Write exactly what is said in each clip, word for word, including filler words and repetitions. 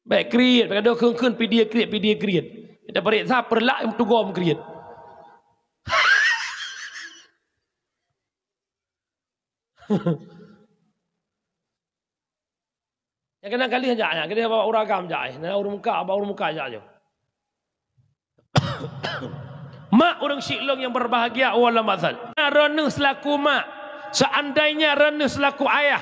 Bèk kriet, bèk gadoh kheun-kheun pidie kriet, pidie kriet. Kita pareksa peurlak nyang tugom kriet. Nyang keunan kali jak, nyang keunan bak ureueng agam jak, eh. Nah, ureueng muka, bak ureueng muka jak, jak. Mak ureueng syiek lôn nyang berbahagia, Allah masal. Droeneuh seulaku mak, seandainya droeneuh seulaku ayah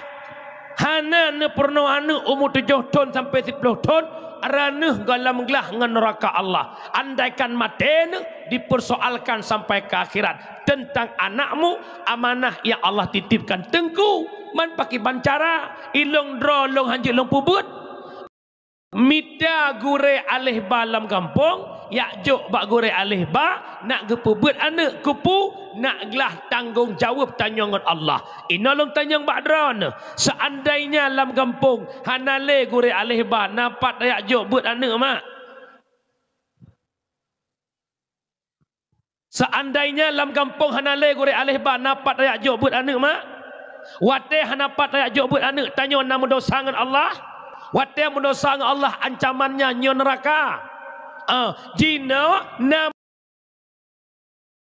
hana neupeurunoe aneuk umu tujoh thon sampai siploh thon, droeneuh goh lam glah ngon neuraka Allah. Andaikan maté neuh dipersoalkan sampai ke akhirat tentang anakmu, amanah yang Allah titipkan, Teungku, man pakriban cara, ilôn droe lôn hanjeuet lôn peubeuet. Mita gurèe aléh ba lam gampông, jak jok bak gurèe aléh ba, nak geupeubeuet aneuk, keupeue, nak glah tanggong jaweueb tanyoe ngon Allah. Inoe lôn tanyong bak droeneuh, seandainya lam gampông hana lé gurèe aléh ba, na pat tajak jok beuet aneuk, mak? Seandainya lam gampông hana lé gurèe aléh ba, na pat tajak jok beuet aneuk, mak? Watèe hana pat tajak jok beuet aneuk, tanyoe na meudosa ngon Allah. Watèe meudosa ngon Allah, ancamannya nyoe neuraka. Ah, jinoe na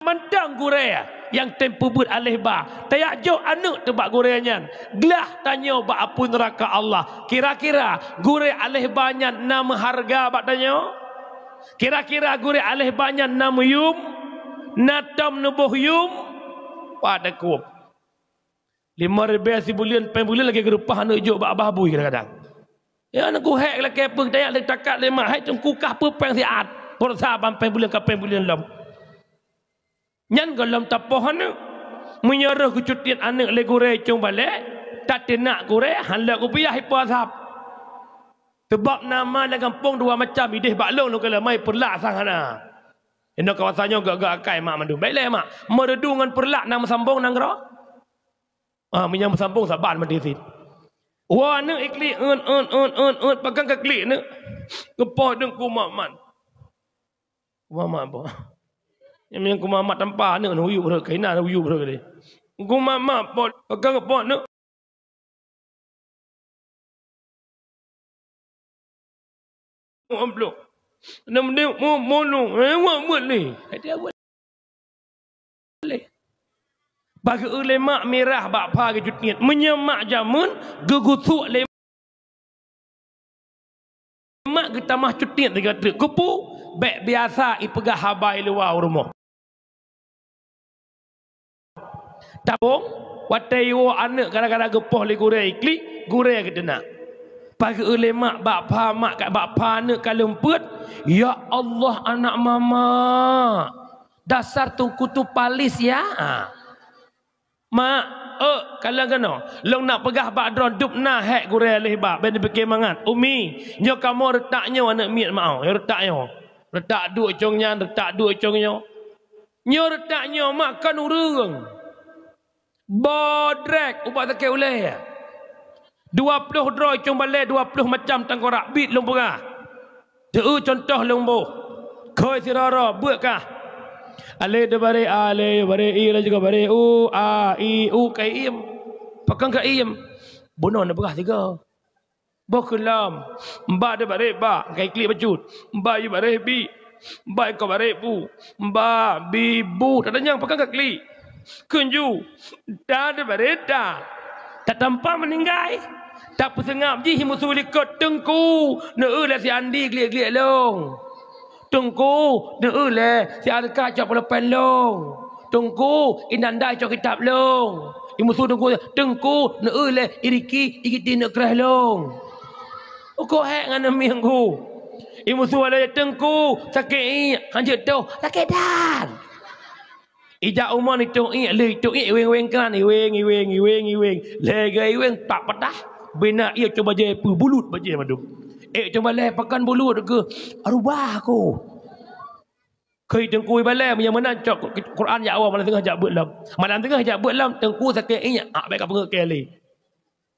mantong gurèe nyang tem peubeuet aléh ba, tajak jok aneuk teuh bak gurèe nyan, glah tanyoe bak apui neuraka Allah. Kira-kira gurèe aléh ba nyan na meuhareuga bak tanyoe? Kira-kira gurèe aléh ba nyan na meuyum, na tom neuboh yum? Pada kup. Limong ribèe sibuleuen, péng buleuen lagèe geureupah aneuk jok bak babah bui kadang-kadang. Ya, aneuk kuhèk lakèe peue, tajak takat lé mak, "Hai Teungku, kah peue péng siat?" Peursa ban péng buleuen ka péng buleuen lom. Nyan gohlom tapoh aneuk. Meunyoe roh geucutiet aneuk lé gurèe cong balèe, tateunak gurèe, han lé kupiah ipoh azab. Teubab nama lam gampông dua macam, idéh bak lôn lôn keuleumai peurlak sang hana. Inoe kawasan nyoe gak-gak akai mak mandum. Bèk lé mak, meureudu ngon peurlak na meusambong nanggroe. Ah, meunyoe meusambong saban meudisit. Wa neuk iklik eun, eun, eun, eun, eun, pakon ka klik neuk. Keupoh Teungku Muhammad. Muhammad po. Nyang meunyoe Teungku Muhammad tampa neuk, neuk uyup rot, kaina neuk uyup rot tadi. Teungku Muhammad po, pakon keupoh neuk. Amplop. Nam deuek mu-, monu, eh, wak buet lé. Hai dia buet lé. Bak geu lé mak mirah bak pha geucutiet. Meunyoe mak jameun geugusuk lé mak geutamah cutiet lé gata. Keupeue? Bèk biasa ipeugah haba i luwa u rumoh. Tabong, watèe iwoe aneuk gara-gara geupoh lé gurèe iklik, gurèe geuteunak. Pageue lé mak bak pha, mak ka, bak pha aneuk ka leumpeuet, "Ya Allah, anak mama, dasar Teungku tu palis ya." Ha. "Mak, euk, kalon keunoe, lôn nak peugah bak droe dub na hèk gurèe lé ba, bèk neupike mangat. Umi, nyoe kamoe reutak nyoe aneuk miet mak, nyoe reutak nyoe. Reutak duek cong nyan, reutak duek cong nyoe." Nyoe reutak nyoe mak kon ureueng. Bodrek ubat sakét ulèe. Dua ploh droe cong balèe, dua ploh macam tangkorak biet lôn peugah. Teu contoh lôn boh. Khôi sidroe-droe, beuet kah. Alèh deuh barèh, alèh barèh, i laju ka barèh, u, a, i, u, ka iem. Pakon ka iem? Bunoe neupeugah sigoe. Boh keu lom, ba deuh barèh ba, ka iklik bacut, ba yue barèh bi, ba iko barèh bu, ba bi bu, tatanyong pakon ka klik. Kheun ju, ta deuh barèh ta. Tatampa meuninggai. Tapeuseungab jih i musu likot, "Teungku, neueu lé si Andi gliek-gliek lôn." "Teungku, neueu lé si Alka cok pulpen lôn." "Teungku, inanda cok kitab lôn." I musu Teungku, "Teungku, neueu lé i Riki, i Giti neuk kreh lôn." Uko hèk ngon aneuk miet Teungku. I musu alèh, "Teungku, sakét iek, hanjeuet toh." Sakét that. Ijak umoe nitoh iek, lheueh itoh iek, iweng-iweng kan, iweng, iweng, iweng, iweng. Lhèe geu iweng, tak patah. Bina iek cong bajèe peue, bulut bajèe mandum. Iek cong balèe pakon bulut keuh, rubah ku. Kheun Teungku ibalèe, meunyoe meunan cok Quran jak woe, malam teungoh jak beuet lom. Malam teungoh jak beuet lom, Teungku sakét iek, ah, bèk ka peungeut keu lé.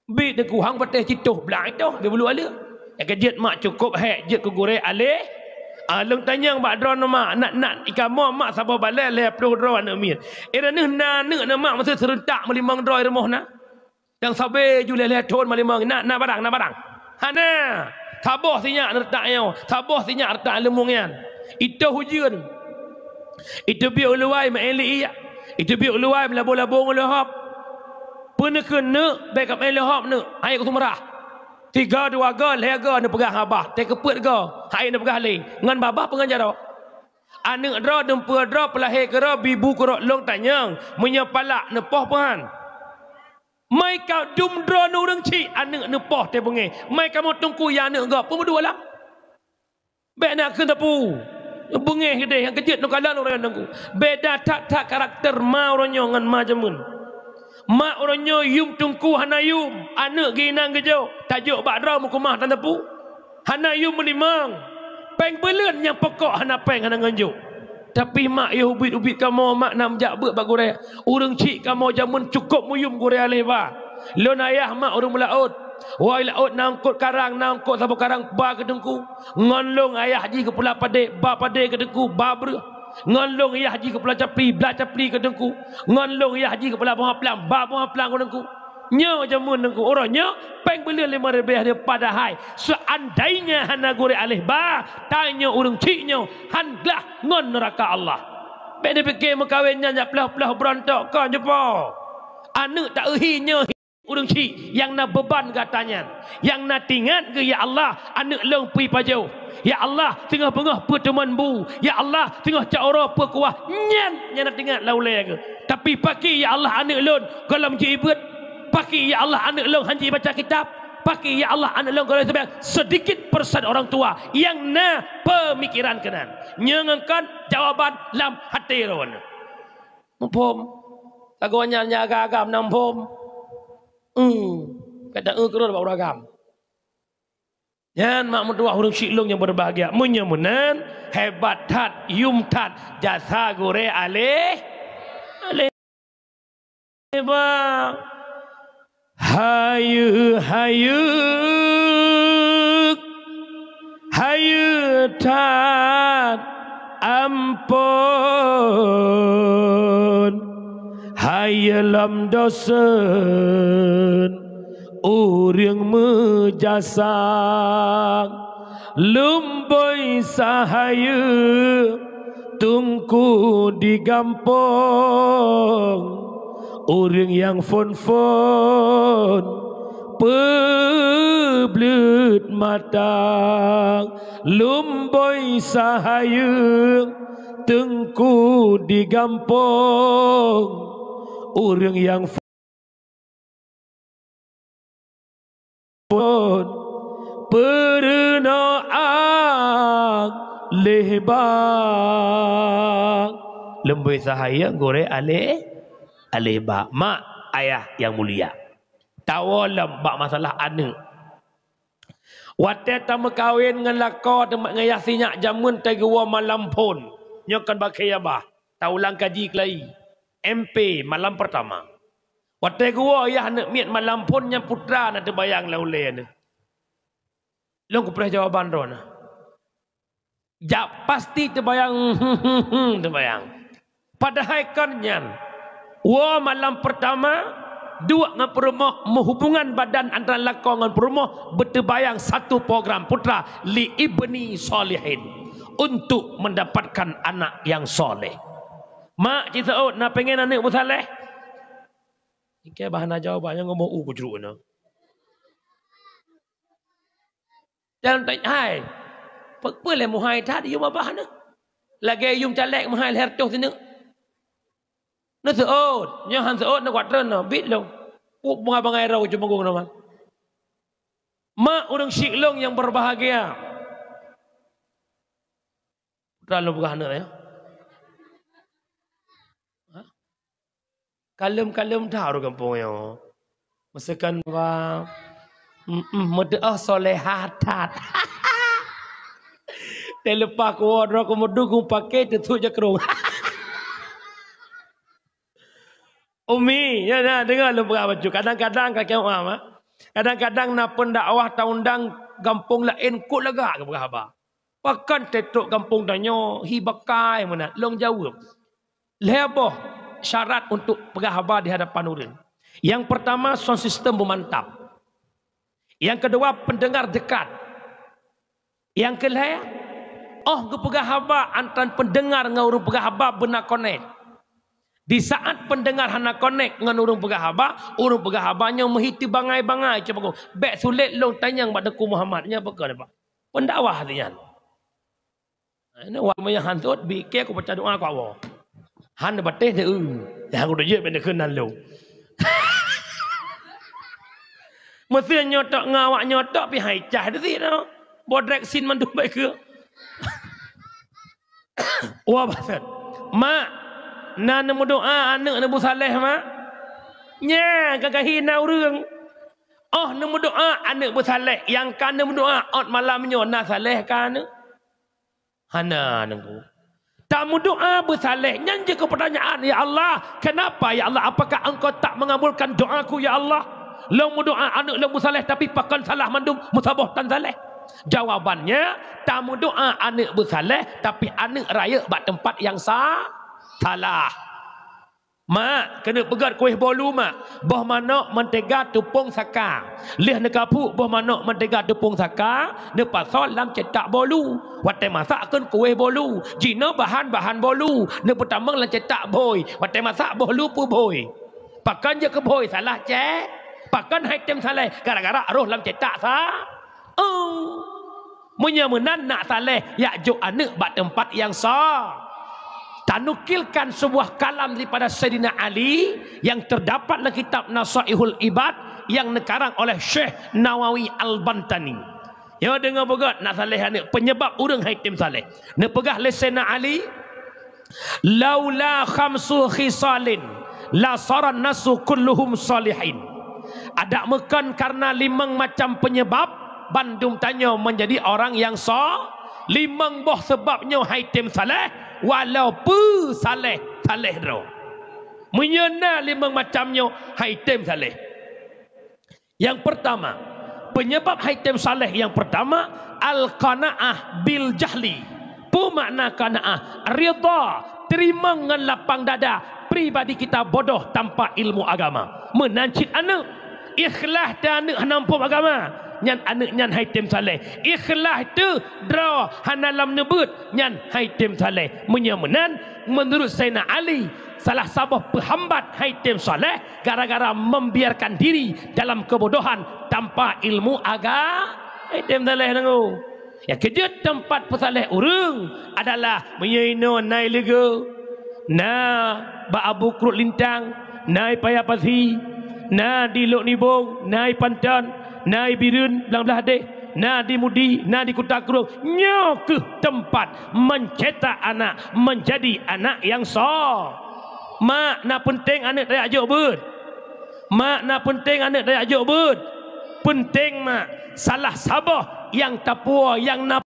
Bi Teungku hang patéh citoh, blang itoh, bi bulu aleuek. Nyang keujeuet mak cukôp hèk jeuet keu gurèe alèh. Ah, lôn tanyong bak droeneuh mak, nak, nak, i kamoe mak saboh balèe lhèe ploh droe aneuk miet. Eh, droeneuh na aneuk na mak, meuseue seureuntak meulimong droe i rumoh na. Nyang sabe ju lhèe-lhèe thon meulimong, na, na barang, na barang. Hana. Saboh sinyak neureutak nyoe, saboh sinyak neureutak leumong nyan. Itôh ujeuen. Iteubiet u luwa meu'en li iek. Iteubiet u luwa meulabô-labô ngon leuhop. Peue neukheun neuk, bèk ka meu'en leuhop neuk, hai ku seumeurah. Tiga, dua go, lhèe go neupeugah ngon babah, teukeupeuet go, hai neupeugah lé. Ngon babah peue ngon jaroe? Aneuk droe, dumpeue droe, peulahé keudroe, bibu keudroe lôn tanyong, meunyoe palak neupoh peue han? Mai ka dum droeneuh ureueng chik aneuk neupoh teuh beungéh. Mai kamoe teungku ya aneuk gob, peue meudua lam? Bèk na kheun teupeu. Beungéh keudéh nyang keujeuet neukalon ureueng teungku. Beda that-that karakter ma uroe nyoe ngon ma jameun. Ma uroe nyoe yum teungku hana yum, aneuk geuinang geujok, tajok bak droe meukeumah tan teupeu. Hana yum meulimong. Péng buleuen nyang pokok hana péng hana ngon jok. Tapi mak yôh ubit-ubit kamoe, mak na meujak beuet bak gurèe. Ureueng chik kamoe jameun cukôp meuyum gurèe aléh ba. Lôn ayah mak ureueng meulaôt. Wai laôt na eungkôt karang, na eungkôt saboh karang ba keu teungku. Ngon lôn ayah jih geupula padé, ba padé keu teungku, ba breueh. Ngon lôn ayah jih geupula capli, bla capli keu teungku. Ngon lôn ayah jih geupula boh aplang, ba boh aplang keu teungku. Nyoe jameun teungku, uroe nyoe péng buleuen limong ribèe nyoe, padahai seandainya hana gurèe aléh ba, tanyoe ureueng chik nyoe han glah ngon neuraka Allah. Bèk neupiké meukawen nyan jak ploh-ploh beurontok kon jeupo. Aneuk ta-eu hi nyoe ureueng chik nyang na beuban gata nyan, nyang na tingat geuh, "Ya Allah, aneuk lôn peue pajoh. Ya Allah, teungoh beungoh peue teumon bu. Ya Allah, teungoh cot uroe peue kuah." Nyan nyang na tingat lam ulèe geuh. Tapi pakri, "Ya Allah, aneuk lôn gohlom jibeuet." Pakri, "Ya Allah, aneuk lôn han jibaca kitab." Pakri, "Ya Allah, aneuk lôn gohlom seumayang." Sedikit persen orang tua nyang na peumikiran keunan. Nyoe ngon kon jawaban lam até droeneuh. Muphom? Lagoe nyan nyang agam-agam na muphom? Hmm. Kadang eu keudroe bak ureueng agam. Nyan mak meutuwah ureueng chik lôn nyang beubahgia. Meunyoe meunan, hebat that, yum that jasa gurèe aléh, aléh ba. Hayeue, hayeue, hayeue that amphon, hayeue lom dosen ureueng meujasa. Lumbôi sahayeue teungku di gampông, ureueng nyang phon-phon peubleuet mata. Lumbôi sahayeue teungku di gampông, ureueng nyang phon peurunoe aléh ba. Lumbôi sahayeue gurèe aléh, aléh ba. Mak ayah nyang mulia, tawoe lom bak masalah aneuk. Watèe tameukawen ngon lakoe teuma ngon yah sinyak jameun tageuwoe malam phôn. Nyoe kon bak khayabah, taulang kaji keulayi, M P malam pertama. Watèe geuwoe yah aneuk miet malam phôn nyan, putra na teubayang lam ulèe neuh. Lôn kupreh jawaban droeneuh. Jak pasti teubayang, teubayang. Padahai kon nyan. Woe malam pertama, duek ngon peurumoh, meuhubungan badan antara lakoe ngon peurumoh, beuteubayang satu program putra, li ibni sholihin, untuk mendapatkan anak yang sholeh. Mak, ci seuôt na pengen aneuk beusaleh? Ikei bah hana jawaban, nyang ngomong u kujruk na. Dan tanya, hai, peue, peue lé meuhai that yum babah neuh? Lagèe yum caleg meuhai lhèe reutôh sineuk. Neuseuôt, nyoe han seuôt neukuat treun noh, bit lôn. Uk bangai-bangai droe cuma gong nama. Mak ureueng syik lôn nyang berbahagia. Putra lôn peugah aneuk nyan. Hah? Kaleuem-kaleuem that ureueng gampông nyoe. Meuseukon ba, mm, mm, meudoa solehah that. Teuleupah kuwoe droe keumeudu geupaké teusut jakrong. Umi, ya, ya, deungoe lôn peugah bacut. Kadang-kadang ka kiamat, ha? Kadang-kadang na pendakwah taundang gampông laén, kok lagak geupeugah haba. Pakon teutrok gampông tanyoe, hi bakai meunan, lôn jaweueb. Lhèe boh syarat untuk peugah haba di hadapan ureueng. Yang pertama, sound system beumantap. Yang kedua, pendengar dekat. Nyang keu lhèe, óh geupeugah haba antara peundeungar ngon ureuëng peugah haba beuna konek. Di saat peundeungar hana konek ngon ureuëng peugah haba, ureuëng peugah haba nyoe meuhi teubangai-bangai, cuba ku, "Bék sulet lôn tanyong bak Teungku Muhammad, nyan peue keuh, Pak?" Peundakwah lé nyan. Ini wak meunyoe hantot, bike ku baca doa ku awak. Han batéh deh, eu. Nyang ku jeuet bèk neukheun nan lôn. Meusé nyoe tok ngon awak nyoe tok pih hai cah di sinoe. Bodrek sin mandum baik keu. Wah, baset. "Mak, na neumeudoa aneuk neubeusaléh, Mak?" Nya, ka gahi na ureuëng. Óh neumeudoa aneuk beusaléh, nyang ka neumeudoa ôt malam nyoe na saléh ka aneuk? Hana, Teungku. Tameudoa beusaléh, nyan jeuet keu peutanyaan, "Ya Allah, kenapa, ya Allah? Apakah Engkau tak mengabulkan doaku, ya Allah? Lôn meudoa aneuk lôn beusaléh, tapi pakon salah mandum meusaboh tan saléh?" Jawabannya, tameudoa aneuk beusaléh, tapi aneuk rayeuk bak teumpat nyang sa-, salah. "Mak, keuneuk peugöt kueh bolu, Mak. Boh manök, mantega, teupông, saka. Lheueh neukapuk boh manök, mantega, teupông, saka, neupasoe lam ceutak bolu. Watèe masak kheun kueh bolu. Jinoe bahan-bahan bolu neupeutamong lam ceutak bhôi. Watèe masak bolu peubhôi. Pakon jeuet keu bhôi salah cèt? Pakon hai tem saléh gara-gara roh lam ceutak sa-" Oh. Meunyoe meunan nak saléh, jak jok aneuk bak teumpat nyang sa. Tanukilkan sebuah kalam daripada Saidina Ali yang terdapat dalam kitab Nasaihul Ibad yang neukarang oleh Syekh Nawawi Al-Bantani. Nyoe deungoe beugöt nak saléh aneuk, penyebab ureuëng hai tem saléh. Neupeugah lé Saidina Ali, "Laula khamsu khisalin, la saran nasu kulluhum salihin." Adak meukon karena limong macam penyebab, bandum tanyoe menjadi orang yang sa-, limong boh sebab nyoe hai tem saléh, walau peu saléh, saléh droe. Meunyoe na limong macam nyoe hai tem saléh. Yang pertama, penyebab hai tem saléh yang pertama, al-qanaah bil jahli. Peue makna qanaah? Ridha, teurimong ngon lapang dada pribadi kita bodoh tanpa ilmu agama. Meunan cit aneuk. Ikhlas teu aneuk hana muphom agama, nyan aneuk nyan hai tem saléh. Ikhlas teu droe hana lam neubeuet, nyan hai tem saléh. Meunyoe meunan, menurut Saidina Ali, salah saboh peuhambat hai tem saléh gara-gara membiarkan diri dalam kebodohan tanpa ilmu aga-, hai tem saléh nanggu. Nyang keujeuet teumpat peusaléh ureuëng adalah meunyoe inoe na i Leugeu, na bak Abu Kruet Lintang, na i Paya Pasi, na di Lhok Nibong, na i Panton, na i Bireuen Blang Blahdeh, na di Mudi, na di Kuta Krueng. Nyoe kheueh teumpat mencetak anak menjadi anak nyang so. Mak, na peunteng aneuk tajak jok beuet? Mak, na peunteng aneuk tajak jok beuet? Peunteng, Mak. Salah saboh nyang tapuwoe nyang na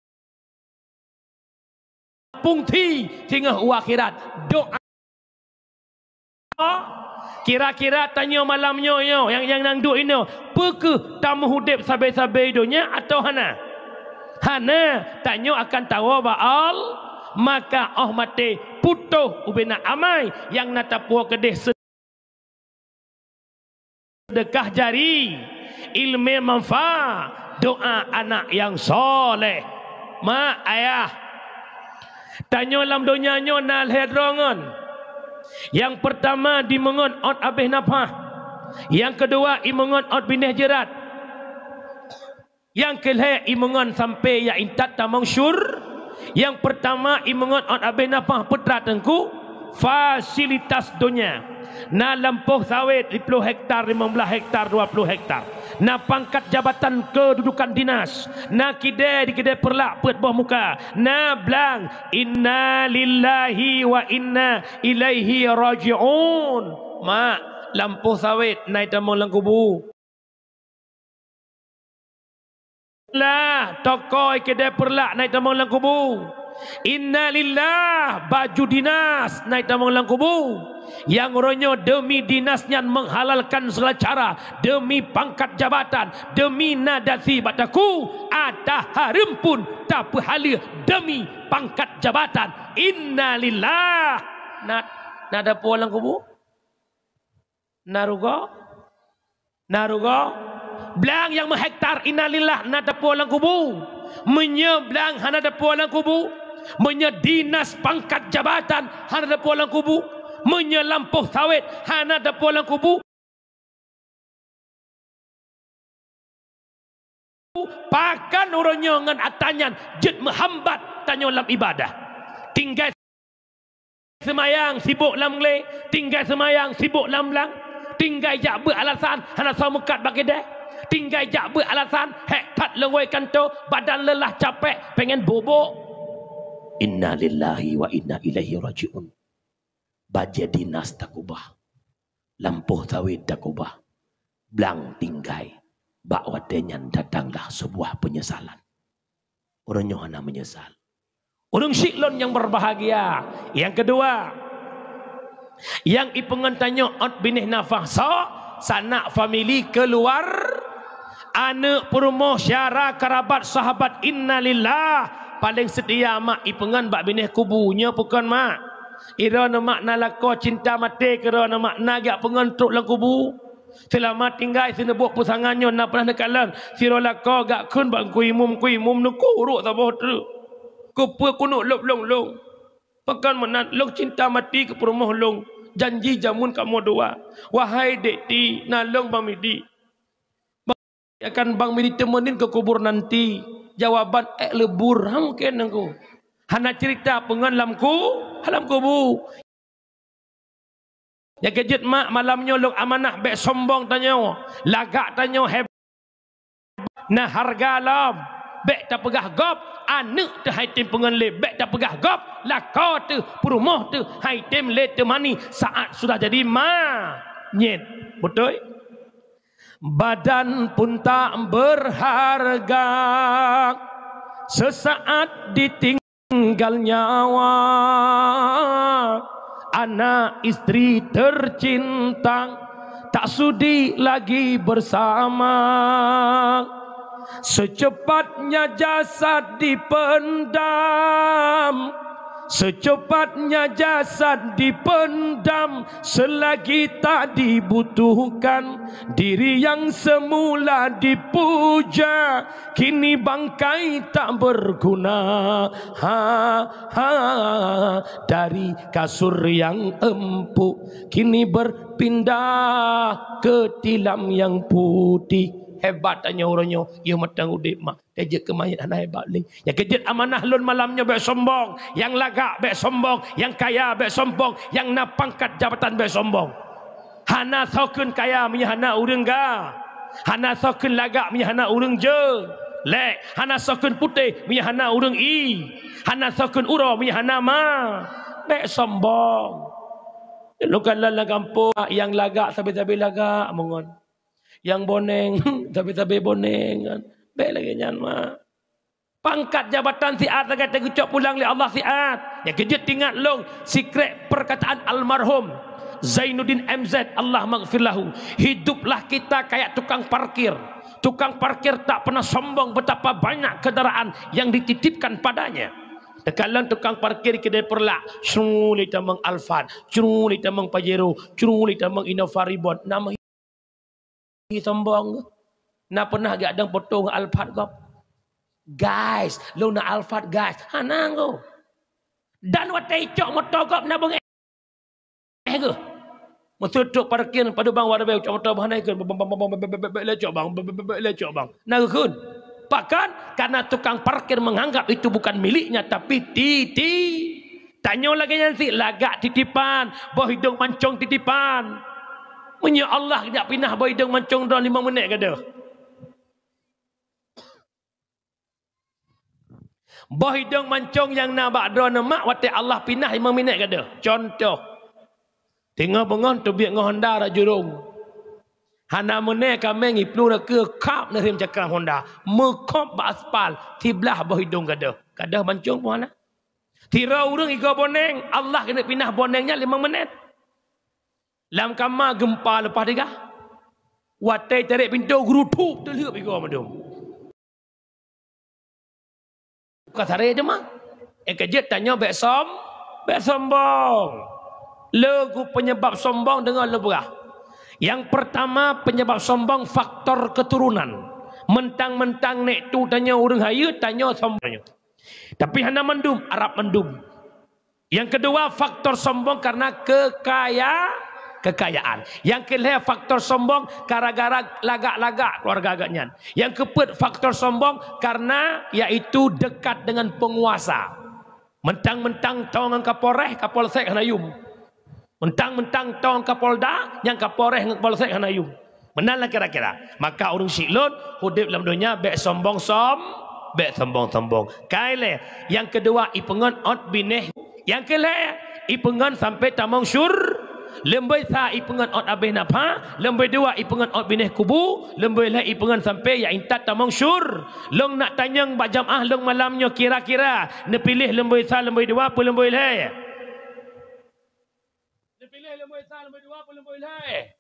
fungsi singoh u akhirat, doa. Kira-kira tanyoe malam nyoe, nyoe nyang, nyang nang duek inoe, peu kheueh tameuhudép sabe-sabe donya atawa hana? Hana, tanyoe akan tawoe bak Allah. Maka óh maté, putôh ubena amai nyang na tapuwoe keudeh, seudekah jari, ileumèe manfaat, doa anak nyang soléh. Mak, ayah, tanyoe lam donya nyoe na lhèe droe ngon. Nyang peurtama dimeungon ôt abéh nafah. Nyang keudua imeungon ôt binéh jeurat. Nyang keulhèe imeungon sampoe jak intat tamong syur-, nyang peurtama imeungon ôt abéh nafah, peue teuma teungku, fasilitas donya. Na lampôh sawét siplôh hektar, limong blaih hektar, dua plôh hektar. Na pangkat jabatan keududukan dinas. Na kidée di Kidée Peureulak peuet boh muka. Na blang. Inna lillahi wa inna ilaihi raji'un. Mak, lampôh sawét na itamong lam kubu. Lah, tokoh Kidée Peureulak na itamong lam kubu. Inna lillah, baju dinas na itamong lam kubu. Nyang uroe nyoe demi dinas nyan menghalalkan segala cara, demi pangkat jabatan, demi na dasi bak takue, ata hareuem pun tapeuhaleue demi pangkat jabatan. Inna lillah. Na, na dapu lam kubu? Na rugoe? Na rugoe? Blang nyang meuhektar innalillah na teupeue lam kubu. Meunyoe blang hana teupeue lam kubu, meunyoe dinas pangkat jabatan hana teupeue lam kubu, meunyoe lampôh sawét hana teupeue lam kubu, pakon uroe nyoe ngon atra nyan jeuet meuhambat tanyoe lam ibadah. Tinggai seumayang sibok lam glé, tinggai seumayang sibok lam blang, tinggai jak beuet alasan hana soe meukat bak keudè, tinggai jak beuet alasan hék that lôn woe kantô, badan leulah capék, pengen bobok. Innalillahi wa inna ilaihi raji'un. Bajée dinas takubah, lampôh sawét takubah, blang tinggai. Bak watée nyan datanglah seubuah peunyesalan. Ureuëng nyoe hana meunyeusal. Ureuëng syiek lôn nyang beurbahagia. Nyang keudua, nyang ipeungon tanyoe ôt binéh nafah soe, sanak famili keuluar, aneuëk peurumoh, syara, karabat, sahabat, innalillah. Paleng seutia mak ipeungon bak binéh kubu. Nyoe peukon mak. Droeneuh mak na lakoe cinta maté keu droeneuh mak na geujak peungon trok lam kubu. Seulama tinggai sineubok peusangan nyoe na peunah neukalon sidroe lakoe geujak kheun bak Teungku Imum, Teungku Imum neukurok saboh treuk. Keupeue keuneuk lôb lôn lôn? Pakon meunan lôn cinta maté keu peurumoh lôn, janji jameun kamoe dua. Wahai Dek Ti, na lôn Bang Midi. Akan Bang Midi teumeunin keu kubur nanti. Jawaban ék leubur, ha mungken nangku. Hana cerita peungon lam ku, lam kubu. Nyang keujeuet mak, malam nyoe lôn amanah bék sombong tanyoe, lagak tanyoe hebat, na hareuga lom. Bék tapeugah gob, aneuëk teuh hai tem peungon lé. Bék tapeugah gob, lakoe teuh, peurumoh teuh hai tem lé teumani saat sudah jadi ma. Nyét, beutôi? Badan pun tak berharga, sesaat ditinggal nyawa. Anak istri tercinta tak sudi lagi bersama. Secepatnya jasad dipendam, secepatnya jasad dipendam, selagi tak dibutuhkan, diri yang semula dipuja, kini bangkai tak berguna. Ha, ha, dari kasur yang empuk, kini berpindah ke tilam yang putih. Hebat tanyoe uroe nyoe, yôh mantong udeb mak. Tajak keu manyét hana hebat lé. Nyang keujeuet amanah lôn malam nyoe bék sombong. Nyang lagak bék sombong. Nyang kaya bék sombong. Nyang na pangkat jabatan bék sombong. Hana soe kheun kaya meunyoe hana ureuëng ga. Hana soe kheun lagak meunyoe hana ureuëng jeuet. Lé, hana soe kheun putéh meunyoe hana ureuëng ié. Hana soe kheun uroe meunyoe hana ma. Bék sombong. Lôn kalon lam gampông, nyang lagak sabe-sabe lagak meungon. Nyang boneng, sabe-sabe boneng kan. Bék lagée nyan mak. Pangkat jabatan siat lagée teugeucok pulang lé Allah siat. Nyang keujeuet ingat lôn, sikrek perkataan almarhum Zainuddin M Z, Allah maghfir lahu. Hiduplah kita kayak tukang parkir. Tukang parkir tak pernah sombong betapa banyak kendaraan yang dititipkan padanya. Takalon tukang parkir keudée Peureulak, cru lé tamong Alphard, cru lé tamong Pajero, cru lé tamong Innova Reborn. Nama sombong. Na peunah geuadong foto ngon Alphard gob? Guys, lôn na Alphard, guys. Hana gob. Dan watée icok moto gob na beungéh geuh. Meuteuk trok parkir padub bang wadah bék cok moto bah hana ikheun, bang, bang, bang, bang, bék, bék, bék, bék, bék, cok bang, bék, bék, bék, bék, cok bang. Na geukheun. Pakon? Karena tukang parkir menganggap itu bukan miliknya, tapi titi. Tanyoe lagée nyan cit, lagak titipan, boh idong mancong titipan. Meunyoe Allah geujak pinah boh idong mancong droe limong minét gadôh. Boh idong mancong nyang na bak droeneuh mak watée Allah pinah limong minét gadôh. Contoh, teungoh beungoh teubiet ngon honda rot jurông. Hana meunée kaméng iplueng rakeu kab neurhem cakram honda, meukhop bak aspal, siblah boh idong gadôh. Gadôh mancong pun hana. Sidroe ureuëng igoe boneng, Allah keuneuk pinah boneng nyan limong minét. Lam kama geumpa leupah tigah. Watée tarek pintoe geuruthop teulheuep igoe mandum. Ka saré teuma. Eh, keujeuet tanyoe bék som-, bék sombong. Le gu penyebab sombong deungon lôn peugah. Nyang peurtama, penyebab sombong faktor keturunan. Mentang-mentang nek tu tanyoe ureuëng hayeue, tanyoe sombong. Tapi hana mandum, Arab mandum. Nyang keudua, faktor sombong karena kekaya-, kekayaan. Nyang keulhée, faktor sombong gara-gara lagak-lagak keluarga agak nyan. Nyang keupeuet, faktor sombong karena yaitu dekat dengan penguasa. Mentang-mentang tong ngon Kapolres, Kapolsek hana yum. Mentang-mentang tong Kapolda, nyang Kapolres ngon Kapolsek hana yum. Meunan lah kira-kira. Maka ureuëng syiek lôn, udeb lam donya bék sombong som-, bék sombong-sombong. Kai lé, nyang keudua ipeungon ot binéh. Nyang keulhée, ipeungon sampoe tamong syur-, leumboi sa ipeungon ot abéh nafah, leumboi dua ipeungon ot binéh kubu, leumboi lhée ipeungon sampoe ya intat tamong syur. Lôn nak tanyong bak jamaah lôn malam nyoe kira-kira neupiléh leumboi sa, leumboi dua, peue leumboi lhée? Neupiléh leumboi sa, leumboi dua, peue leumboi lhée?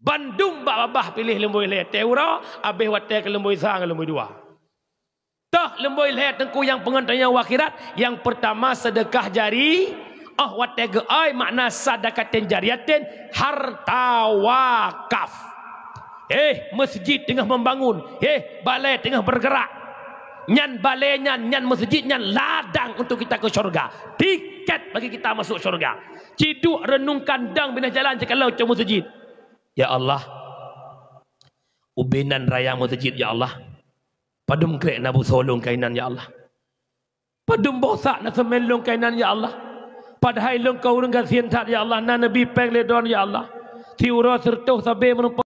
Bandum bak babah piléh leumboi lhée. Teuroe abéh watée keu leumboi sa ngon leumboi dua. Toh leumboi lhée teungku nyang peungon tanyoe u akhirat, nyang peurtama seudeukah jari, óh watée geuai makna sadaqatin jariyatin, harta wakaf. Eh, meuseujid teungoh membangun, eh, balée teungoh bergerak. Nyan balée nyan, nyan meuseujid nyan ladang untuk kita ke syurga. Tiket bagi kita masuk syurga. Ciduek renungkan dang binah jalan ceukalon cok meuseujid. Ya Allah, ubé nan raya meuseujid, ya Allah. Padum krek na busoe lôn kainan, ya Allah. Padum boh sak na seumén lôn kainan, ya Allah. Padahai lôn ka ureuëng gasien that, ya Allah. Na neubi péng lé droe, ya Allah. Siuroe seureutôh sabé meurumpok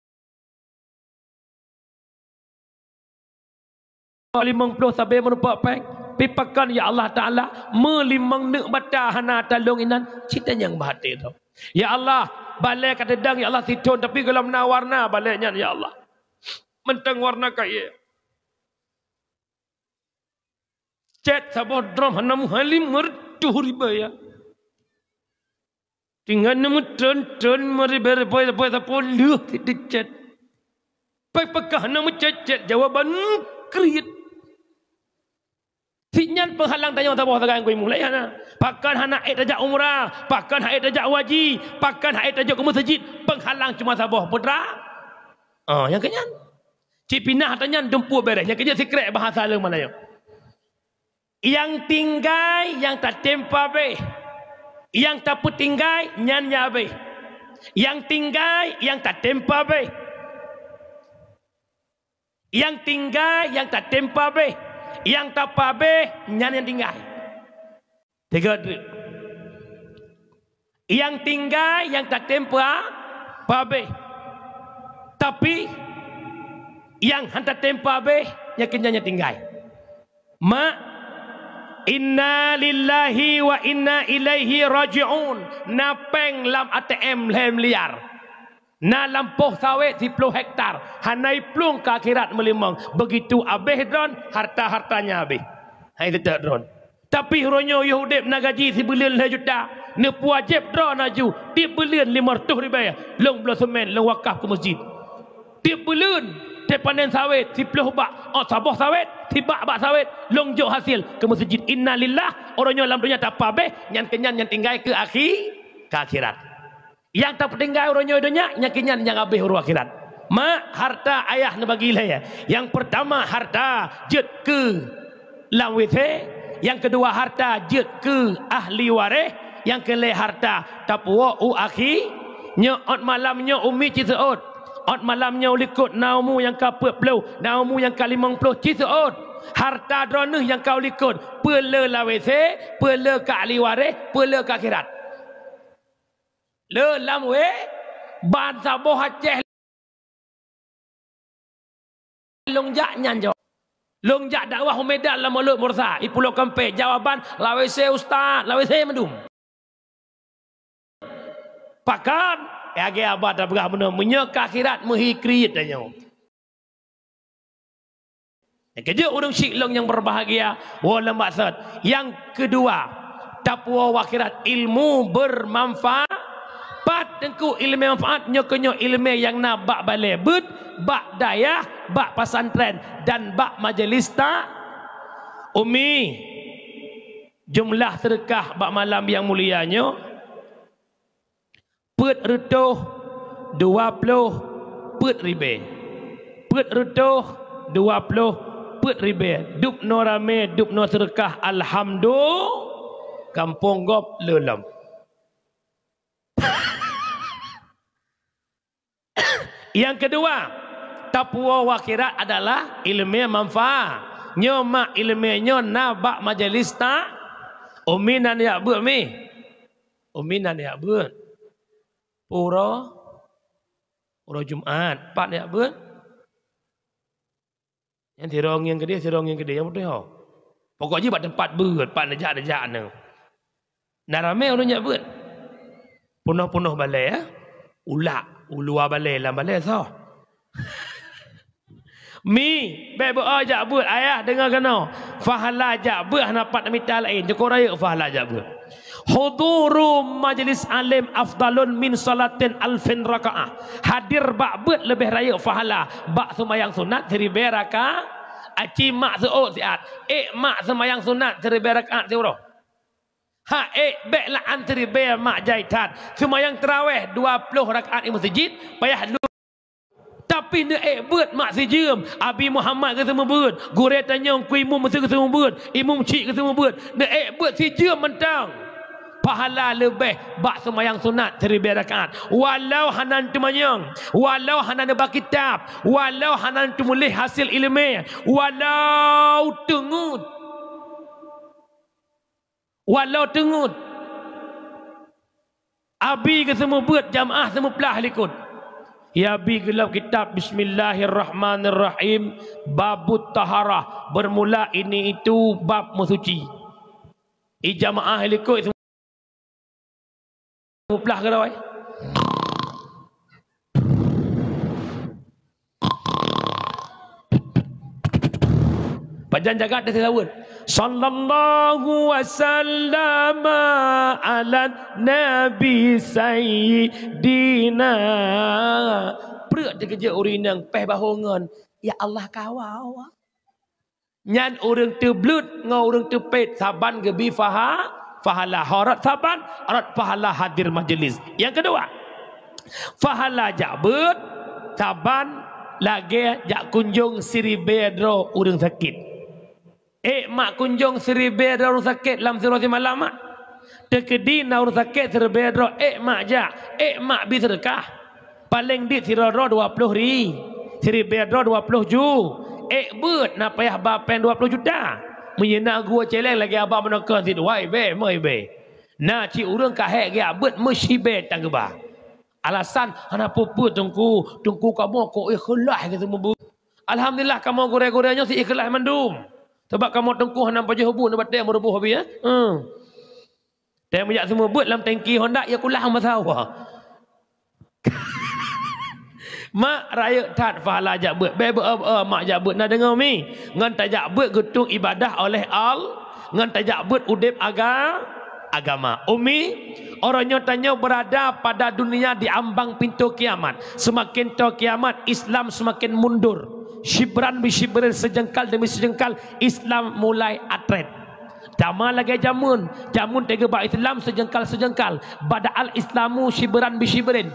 limong ploh sabé meurumpok péng. Pi pakon, ya Allah Taala, meulimong neuk bata hana talong inan, cit tanyong bak até droe. Ya Allah, balée ka teudang, ya Allah, sithon, tapi gohlom na warna balée nyan, ya Allah. Mantong warna kayée. Cét saboh drom hana meuhalim meureutoh ribée, ya. Tinggai na meutreun-treun meuribée-ribée saboh lheueh sit dicét. Pai peugah na meucét-cét jawaban kriet. Sit nyan peunghalang tanyoe saboh sagai ngon mulai hana. Pakon hana ék tajak umrah, pakon hana ék tajak haji, pakon hana ék tajak keu meuseujid, peunghalang cuma saboh, putra. Ah, nyang keu nyan. Cit pinah ata nyan dumpeue béreh, nyang keu jeuet sikrek bahasa leueng Malayu. Nyang tinggai nyang tatem pabéh. Nyang tapeutinggai nyan nyang abéh. Nyang tinggai nyang tatem pabéh. Nyang tinggai nyang tatem pabéh. Nyang tapabéh nyan nyang tinggai. Tiga dri. Nyang tinggai nyang tatem pa-, pabéh. Tapi nyang hana tatem pabéh nyang keu nyan nyang tinggai. Mak, inna lillahi wa inna ilaihi raji'un. Na péng lam A T M lhée miliar. Na lampôh sawét siploh hektar, hana iplueng keu akhirat meulimong. Begitu abéh droen, harta-hartanya abéh. Hai teutek droen. Tapi uroe nyoe yoh udeb na gaji sibuleuen lhée juta, neupeuwajéb droen aju tieb buleuen limong reutôh ribée lôn bloe seumén lôn wakaf keu meuseujid. Tieb buleuen teupanen sawét siploh bak, oh, saboh sawét, sibak bak sawét, lôn jok hasil keu meuseujid. Innalillah, uroe nyoe lam donya tapabéh, nyan keu nyan nyang tinggai keu akhi-, keu akhirat. Nyang tapeutinggai uroe nyoe donya, nyang keu nyan nyang abéh uroe akhirat. Mak, harta ayah neubagi lhée. Nyang peurtama harta jeuet keu lam W C, nyang keudua harta jeuet keu ahli waréh, nyang keulhée harta tapuwoe u akhi. Nyoe ôt malam nyoe umi ci seuôt. Ôt malam nyoe u likot na umu nyang ka peuet ploh, na umu nyang ka limong ploh ci seuôt. Harta droeneuh nyang ka u likot, peue le lam W C, peue le keu ahli waréh, peue le keu akhirat. Le lam wé, ban saboh Aceh lôn jak nyan jaweueb. Lôn jak dakwah u Medan lam Mulod Mursa, i Pulo Kampé, jawaban, "Lawé sé, Ustaz, lawé sé mandum." Pakon, lagée haba tapeugah bunoe, meunyoe keu akhirat meuhi kriet tanyoe. Nyang keujeuet ureuëng syiek lôn nyang beubahgia, woe lam maksud. Nyang keudua, tapuwoe u akhirat ilmu bermanfaat. Pat teungku ileumé manfaat nyoe keuh nyoe ileumé nyang na bak balée beuet, bak dayah, bak pesantren, dan bak majelis ta-, umi. Jumlah seudeukah bak malam nyang mulia nyoe Peuet reutôh dua ploh peuet ribèe. Peuet reutôh dua ploh peuet ribèe. Dubnoe ramè, dubnoe seudeukah, alhamdulillah, gampông gob le lom. Nyang keudua, tapuwoe u akhirat adalah ileumèe manfaat. Nyoe mak ileumèe nyoe na bak majeulis ta-, Umi na neujak beuet, Mi? Umi na neujak beuet? Pue uroe? Uroe Jumat. Pat neujak beuet? Nyan sidroe ngieng keudéh, sidroe ngieng keudéh, nyang beutôi ho. Pokok jih bak teumpat beuet, pat neujak-neujak nyoe. Na ramè ureueng jak beuet. Peunoh-peunoh balèe, ya. Ulak, u luwa balèe, lam balèe soh. Mi, bèk beu-o jak beuet, ayah deungö keunoe. Pahala jak beuet hana pat mita laén, cukôp rayeuk pahala jak beuet. Huduru majlis alim afdalun min salatin alfin rakaah. Hadir bak beuet leubeh rayeuk pahala bak seumayang sunat siribèe raka-, aci mak seuôt siat. Ék mak seumayang sunat siribèe rakaat siuroe. Ha ék bèk laan siribèe mak jai that. Seumayang tarawèh dua ploh rakaat i meuseujid, payah lu-, Tapi neuék beuet mak sijeuem, Abi Muhammad geuseumeubeuet, gurèe tanyoe Teungku Imum Meuseu geuseumeubeuet, Imum Chik geuseumeubeuet, neuék beuet sijeuem mantong. Pahala leubeh bak seumayang sunat siribèe rakaat. Walau hana teumanyong, walau hana neuba kitab, walau hana teumuléh hasé ileumèe, walau teungeut. Walau teungeut, Abi geuseumeubeuet jamaah seumeuplah likot. Ya Abi geulom kitab Bismillahirrahmanirrahim, Babut Taharah, bermula ini itu bab meusuci. I jamaah likot seumeuplah keudroe. Pajan jagat teuh saweuet. Sallallahu wasallama ala nabi sayyidina. Preuk teukeujot ureueng inong pèh bahô ngon, "Ya Allah, kawa." Nyan ureueng teubleuet ngon ureueng teupét saban geubi paha-, pahala. Ho rot saban, rot pahala hadir majeulis. Nyang keudua, pahala jak beuet saban lagèe jak kunjong siribèe droe ureueng sakét. Ék mak kunjong siribèe droe ureueng sakét lam siuroe simalam, mak. Teukeudi na ureueng sakét siribèe droe, ék mak jak, ék mak bi seudeukah. Paleng dit sidroe-droe dua ploh ri-, siribèe droe dua ploh ju. Ék beuet na payah ba péng dua ploh juta. Meunyoe na geuwoe cèlèng lagèe abang meunoe keu sidua ribèe, lhèe ribèe. Na cit ureueng ka hék geujak beuet meusidroe tan geuba. Alasan, "Hana peue-peue, Teungku. Teungku kamoe kok ikhlaih geuseumeubeuet." Alhamdulillah, kamoe gurèe-gurèe nyoe seuikhlaih mandum. Sabab kamoe Teungku hana pajoh bu nibak batèe meuruboh bie, eh. Hmm. Teuh meujak seumeubeuet lam tangki Honda, ya kulah masa Allah. Mak, rayeuk that pahala jak beuet. Bèk beu-, beu-, mak jak beuet, na deungö mi. Ngon tajak beuet geutueng ibadah oleh Al-, ngon tajak beuet udép aga-, agama. Umi, uroe nyoe tanyoe berada pada dunia di ambang pintu kiamat. Semakin toe kiamat, Islam semakin mundur. Syibran bi syibrin, seujengkal demi seujengkal, Islam mulai atret. Sama lagèe jameun, jameun teugeuba Islam seujengkal-seujengkal. Bada'al Islamu syibran bi syibrin.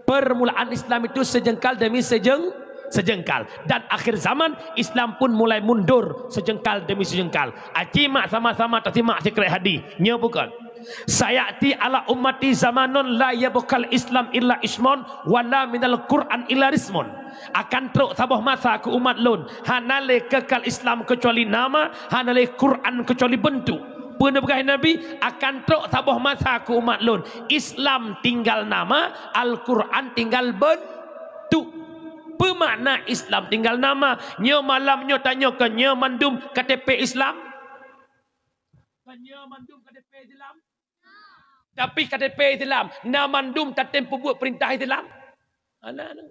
Permulaan Islam itu seujengkal demi seujeng-, seujengkal. Dan akhir zaman, Islam pun mulai mundur seujengkal demi seujengkal. Aci mak sama-sama tasimak sikrek hadis. Nyoe bukon. Sayati ala ummati zamanun la yabqal Islam illa ismun, wala minal Qur'an illa rismun. Akan trok saboh masa keu umat lôn, hana lé keukal Islam keucuali nama, hana lé Quran keucuali beuntuk. Peue neupeugah Nabi, akan trok saboh masa keu umat lôn, Islam tinggal nama, Al-Quran tinggal beuntuk. Peue makna Islam tinggal nama? Nyoe malam nyoe tanyoe keu nyoe mandum K T P Islam? Keu nyoe mandum K T P Islam? Tapi K T P Islam, na mandum tatem peubuet peurintah Islam? Hana, hana.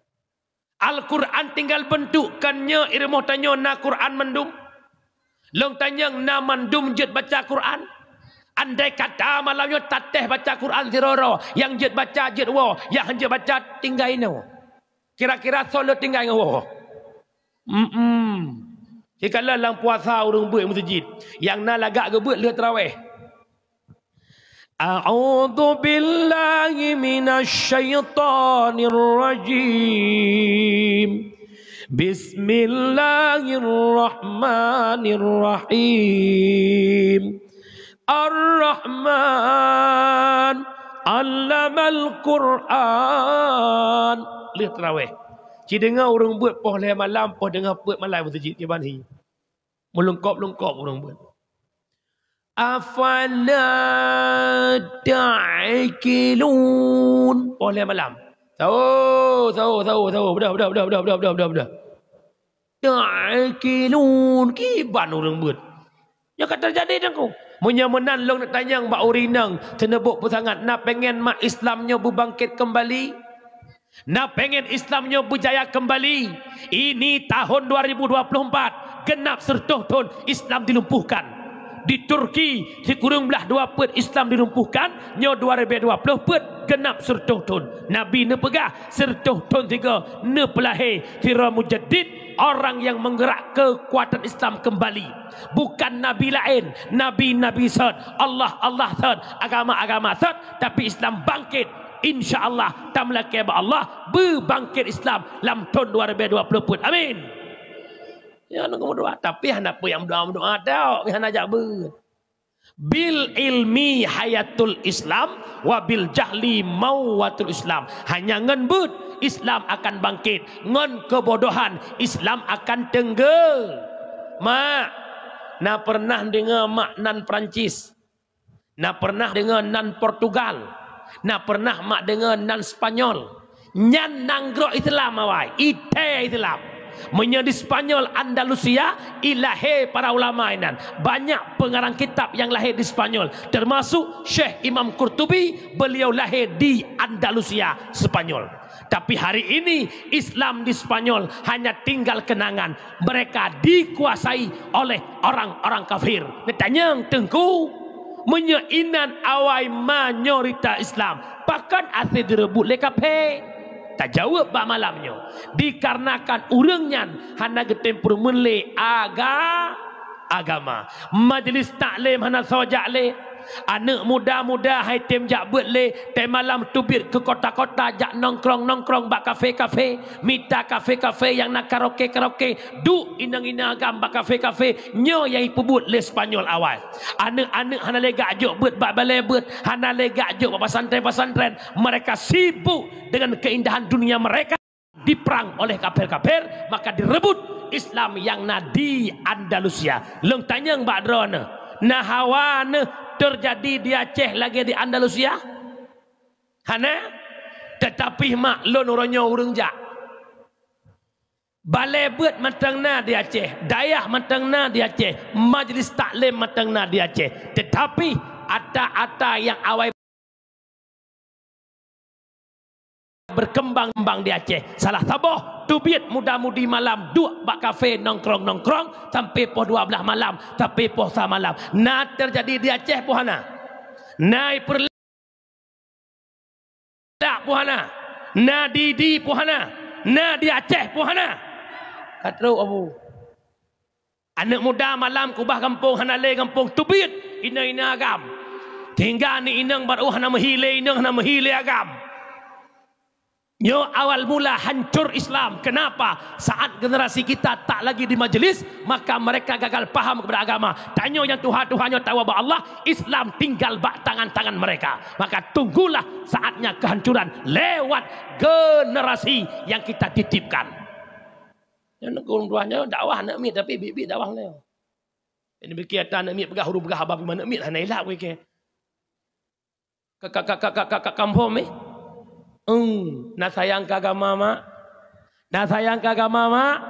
Al-Quran tinggal beuntuk, kan nyoe i rumoh tanyoe na Quran mandum. Lôn tanyong na mandum jeuet baca Quran? Andai kata malam nyoe tatéh baca Quran sidroe-droe, nyang jeuet baca jeuet woe, nyang hana jeuet baca tinggai inoe. Kira-kira soe le tinggai ngon woe? Mm-mm. Sikalon lam puasa ureueng beuet meuseujid, nyang na lagak geubeuet lheueh tarawèh. A'udzu billahi minasy syaithanir rajim. Bismillahirrahmanirrahim. Ar-Rahman, 'allamal Qur'an. Lheueh tarawih, ci deungoe ureuëng beuet poh lhée malam, poh deungoe peuet malam meuseujid kiban hi. Meulungkop-lungkop ureuëng beuet. Afala ta'qilun. Poh lhée malam. Sahô, sahô, sahô, sahô. Beudah, beudah, beudah. Ta'qilun. Kiban ureuëng beuet. Nyoe ka teujadi, Teungku. Meunyoe meunan lôn neuk tanyong bak ureuëng inong, seuneubok peusangat, na pengen mak Islam nyoe beubangkit keumbali? Na pengen Islam nyoe beujaya keumbali? Ini tahun dua ribu dua puluh empat, genap seureutôh thon Islam dilumpuhkan. Di Turki, sikureueng blaih dua peuet Islam dilumpuhkan, nyoe dua ribée dua ploh peuet genap seureutôh thon. Nabi neupeugah, seureutôh thon sigoe neupeulahé sidroe mujaddid, orang yang menggerak kekuatan Islam kembali. Bukan nabi laén, nabi-nabi sot, Allah-Allah sot, agama-agama sot, tapi Islam bangkit. Insya Allah, tameulakée bak Allah, beubangkit Islam lam thon dua ribée dua ploh peuet. Amin. Ya, nunggu meudoa. Tapi hana peue nyang meudoa-meudoa tau, hana jak beuet. Bil ilmi hayatul Islam, wa bil jahli mauwatul Islam. Hanya ngon beuet Islam akan bangkit, ngon keubodohan Islam akan teunggeu. Mak, na pernah deungoe mak nan Prancis? Na pernah deungoe nan Portugal? Na pernah mak deungoe nan Spanyol? Nyan nanggroe Islam awai, ité Islam. Meunyoe di Spanyol, Andalusia, ilahé para ulama inan. Banyak pengarang kitab yang lahé di Spanyol, termasuk Syekh Imam Qurtubi, beliau lahé di Andalusia, Spanyol. Tapi hari ini Islam di Spanyol hanya tinggal kenangan. Mereka dikuasai oleh orang-orang kafir. Neutanyong, Teungku, meunyoe inan awai mayoritas Islam, pakon asai direubot lé kafé? Tajaweueb bak malam nyoe, dikarenakan ureuëng nyan hana geutem peurumeuen lé aga-, agama. Majelis taklim hana soe jak lé. Aneuëk muda-muda hai tem jak beuet lé, tem malam teubiet keu kota-kota jak nongkrong-nongkrong bak kafé-kafé, mita kafé-kafé nyang na karaoke-karaoke, duek inong-inong agam bak kafé-kafé, nyoe nyang jipeubuet lé Spanyol awai. Aneuëk-aneuëk hana lé gak jok beuet bak balée beuet, hana lé gak jok bak pesantren-pesantren, mereka sibuk dengan keindahan dunia mereka. Diperang oleh kafir-kafir, maka direbut Islam nyang na di Andalusia. Lôn tanyong bak droeneuh, na hawa neuh teujadi di Aceh lagée di Andalusia? Hana. Teutapi mak lôn uroe nyoe ureuëng jak. Balée beuet mantong na di Aceh, dayah mantong na di Aceh, majelis taklim mantong na di Aceh. Teutapi ata-ata nyang awai berkembang di Aceh. Salah saboh teubiet muda-mudi malam duek bak kafé nongkrong-nongkrong sampai poh dua blaih malam, sampai poh sa malam. Na teujadi di Aceh peue hana? Na i Peureulak peue hana? Na di, di peue hana? Na di Aceh peue hana? Ka trok, Abu. Aneuëk muda malam keubah gampông hana lé gampông teubiet inong-inong agam. Sehingga ni inong baru hana meuhi lé inong, hana meuhi lé agam. Nyoe awal mula hancur Islam. Kenapa? Saat generasi kita tak lagi di majelis, maka mereka gagal paham kepada agama. Tanyoe nyang tuha-tuha nyoe tawoe bak Allah, Islam tinggal bak tangan-tangan mereka. Maka tunggulah saatnya kehancuran lewat generasi yang kita titipkan. Nyan ureuëng tuha nyoe dakwah aneuëk miet, tapi biet-biet dakwah lé. Jadi, bikée ata aneuëk miet peugah, ureuëng peugah haba pih aneuëk miet hana ilak bikée. Ka, ka, ka, ka, ka, ka, ka kampung, eh? Eng, na sayang keu agama, mak? Na sayang keu agama, mak?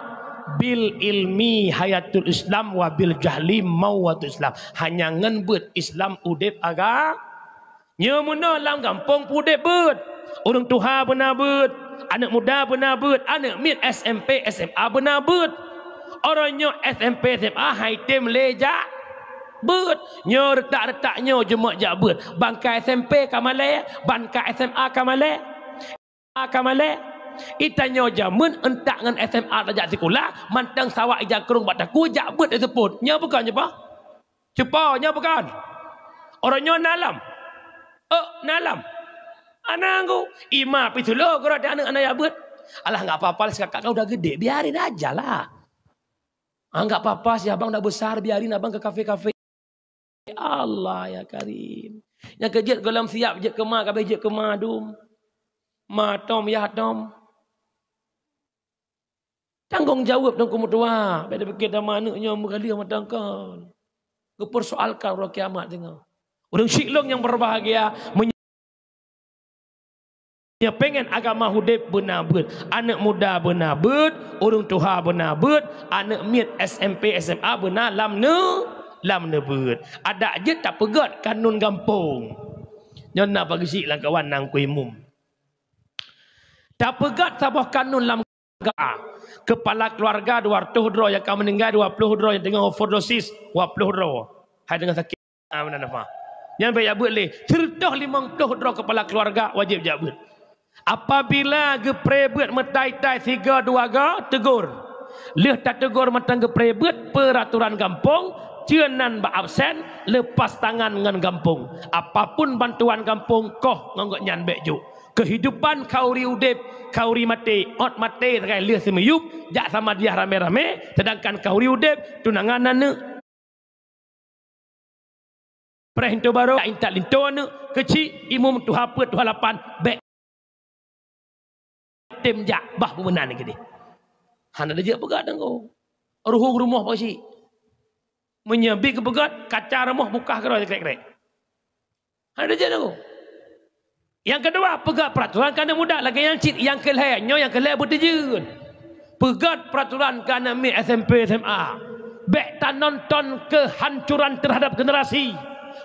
Bil ilmi hayatul Islam wa bil jahli mauwatul Islam. Hanya ngon beuet Islam udeb aga-, Nyoe meunoe lam gampông peuudeb beuet. Ureuëng tuha beuna beuet, aneuëk muda beuna beuet, aneuëk miet S M P, S M A beuna beuet. Uroe nyoe S M P, S M A hai tem lé jak beuet. Nyoe reutak-reutak nyoe jeuet jak beuet. Ban ka S M P ka malée, ban ka S M A ka malée. A ka malée. Itanyoe jamén euntak ngon S M A tajak sikula, mantong sawak ija krueng bak takue jak beuet seupôt. Nyoe bukon nyoe, Pak? Cupo nyoe bukon? Uroe nyoe na lom. Na lam. Anang ku, ima pih tulo gurot aneuk aneuk ya beuet. Alah, enggak apa-apa, si kakak kau udah gede, biarin aja lah. Ah, enggak apa-apa, si abang udah besar, biarin abang ke kafe-kafe. Allah ya Karim. Nyang keujeuet gohlom siap jeuet keuma, kabeh jeuet keuma dum. Ma tom, ya tom. Tanggong jaweueb dong keu meutuah. Beda pikir sama aneuk nyoe meugalih matang kon. Geupersoalkan uroe kiamat singoh. Ureueng syik lôn nyang berbahagia, meunyoe pengen agama udeb beuna beuet, aneuk muda beuna beuet, ureueng tuha beuna beuet, aneuk miet S M P, S M A beuna lam neu-, lam neubeuet. Adak jeuet tapeugöt kanun gampông. Nyoe na pageusyik lam kawan nangku imum. Tapeugöt saboh kanun lam keluarga. Kepala keluarga dua ratus droe, nyang ka meuninggai dua ploh droe, nyang teungoh overdosis dua ploh droe. Hai teungoh sakét, ah, meunan nafah. Nyan bèk jak beuet lé. Sireutoh limong ploh droe kepala keluarga wajéb jak beuet. Apabila geupré beuet meutai-tai sigoe dua goe, tegur. Lheueh tategur mantong geupré beuet, peuraturan gampông, ceue nan bak absen, lepas tangan ngon gampông. Apapun bantuan gampông, koh ngon gobnyan bèk jok. Keuhidupan khauri udeb, khauri maté, ôt maté sagai lheueh seumiyueb, jak samadiah ramé-ramé, seudangkan khauri udeb, tunangan aneuk. Preh linto barô, jak intat linto aneuk, keuchik, imum tuha peuet, tuha lapan, bèk tem jak, bah beumeunan keudeh. Hana jeuet peugah teungku. Ruhueng rumoh pasi. Meunyoe bit geupeugöt, kaca rumoh bukah keudroe krek-krek. Hana jeuet teungku. Nyang keudua, peugöt peuraturan keu aneuk muda lagèe nyan cit, nyang keu lhèe, nyoe nyang keu lhèe beuteujeuen. Peugöt peuraturan keu aneuk miet S M P, S M A. Bèk tanonton keuhancuran terhadap generasi.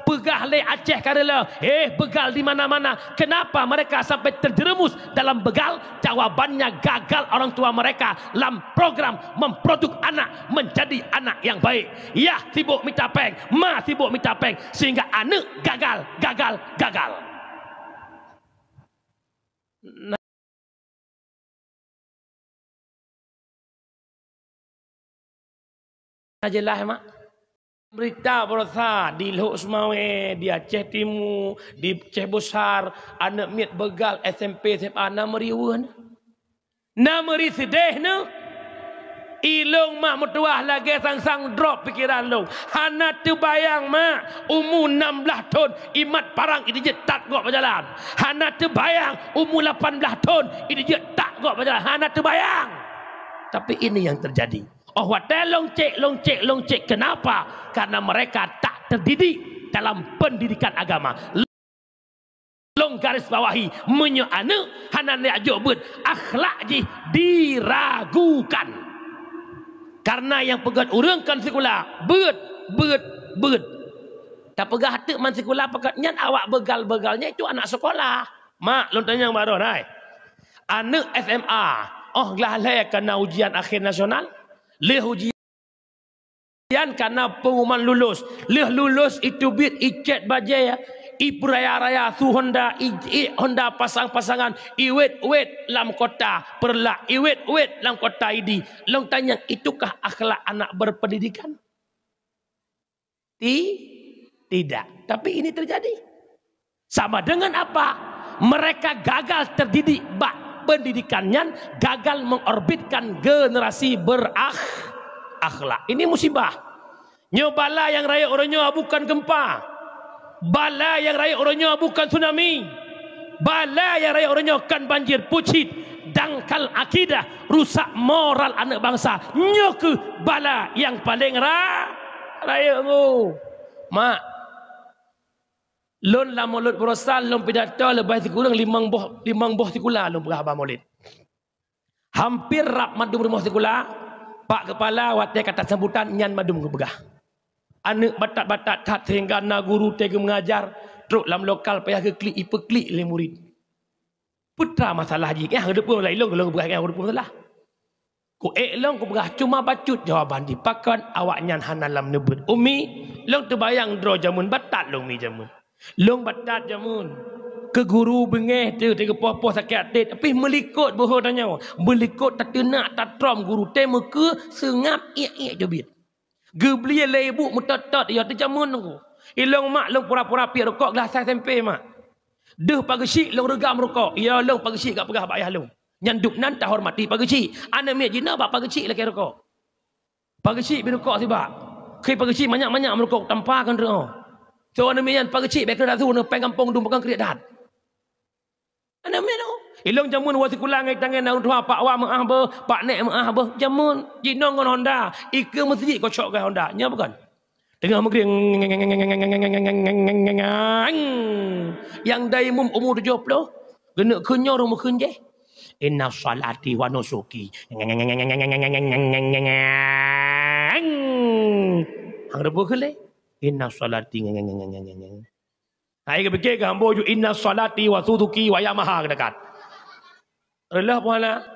Peugah lé Aceh Karela, "Eh, begal di mana-mana. Kenapa mereka sampai terjerumus dalam begal?" Jawabannya, gagal orang tua mereka lam program memproduk anak menjadi anak yang baik. Yah sibuk mita péng, ma sibuk mita péng, sehingga aneuk gagal, gagal, gagal. Na jeulaih, mak? Beurita baroesa di Lhok Seumawé, di Aceh Timu, di Aceh Bosar, aneuk miet begal S M P, S M A na meuriweuh na. Na meuri seudeh na. Ilong mak meutuwah lagèe sang-sang drop pikeran lôn. Hana teubayang mak, umu nam blaih thon imat parang idijeuet that gob bak jalan. Hana teubayang umu lapan blaih thon idijeuet that gob bak jalan. Hana teubayang. Tapi ini yang terjadi. Oh watèe lôn cèk, lôn cèk, lôn cèk. Kenapa? Karena mereka tak terdidik dalam pendidikan agama. Lôn garis bawahi, meunyoe aneuk hana neujak jok beuet, akhlak jih diragukan. Karena nyang peugöt ureueng kon sikula, beuet, beuet, beuet. Tapeugah teuk man sikula pakat nyan awak beugal-beugal nyan itu anak sekolah. Mak, lôn tanyong baroe hai. Aneuk S M A, oh glah lhèe ka na ujian akhé nasional, lheueh ujian Ujian ka na pengumuman lulus. Lheueh lulus, iteubiet, icèt bajèe, ipeuraya-raya, su Honda, i, i Honda pasang-pasangan, iwet-wet lam kota Peureulak, iwet-wet lam kota Idi. Lôn tanyong, itukah akhlak anak berpendidikan? Ti-, tidak. Tapi ini terjadi. Sama dengan apa? Mereka gagal terdidik bak pendidikan nyan, gagal mengorbitkan generasi berakh-, akhlak. Ini musibah. Nyoe bala nyang rayeuk uroe nyoe bukan gempa. Bala nyang rayeuk uroe nyoe bukan tsunami. Bala nyang rayeuk uroe nyoe kan banjir, pucit, dangkal akidah, rusak moral aneuk bansa. Nyoe keuh bala nyang paleng ra-, rayeuk nyoe. Mak, Lôn lam Mulod Baroesa, lôn pidato leubeh sikureueng limong boh, limong boh sikula lôn peugah haba Mulod. Hampir rab mandum rumoh sikula, pak keupala watèe ka tasambutan nyan mandum geupeugah. Aneuk batat-batat that sehingga na guru teuh geumeungajar, trok lam lokal payah geuklik, ipeuklik lé murit. Peue teuma masalah jih? Nyang geuteupeue masalah ilong, ilong geupeugah nyang geuteupeue masalah. Ku ék lôn kupeugah cuma bacut jawaban jih, pakon awaknyan hana lam neubeuet. Umi, lôn teubayang droe jameun, batat lôn mi jameun. Lôn batat jameun. Keu guru beungéh teuh, teuh geupoh-poh sakét até, tapi meulikot beuhe tanyoe. Meulikot tateunak tatrom guru teuh meukeue seungab iék-iék jeubiet. Geubli lé ibu meutot-tot, ya teuh jameun nunggu. Ilong mak lôn pura-pura piep rukok glah sai S M P mak. Deuh pageusik lôn reugam rukok. Ya lôn pageusik ka peugah bak ayah lôn. Nyan dub nan tahormati pageusik. Aneuk miet jinoe bak pageusik lakée rukok. Pageusik bi rukok sibak. Khi pageusik manyak-manyak meurukok tampa keu nreuoh. Soe aneuk miet nyan pageusik bék keu rasu neu péng gampông dum peukong kriet that. Aneuk miet nyoe. Ilong jameun wa sikula ngai tangai na ureuëng tuha pak wa meuah beuh, pak nek meuah beuh. Jameun jinoe ngon Honda, ikeue meuseujid kocok keu Honda. Nyoe bukan. Teungoh meugrieng. Nyang dai mum umu tujoh ploh. Geuneuk kheun nyoe rhung meukheun jeh. Inna salati wa nusuki. Hang reubeuh keu lé. Inna salati. Hai geupike keu hambo ju inna salati wa suzuki wa Yamaha geudekat. Reuloh puhala.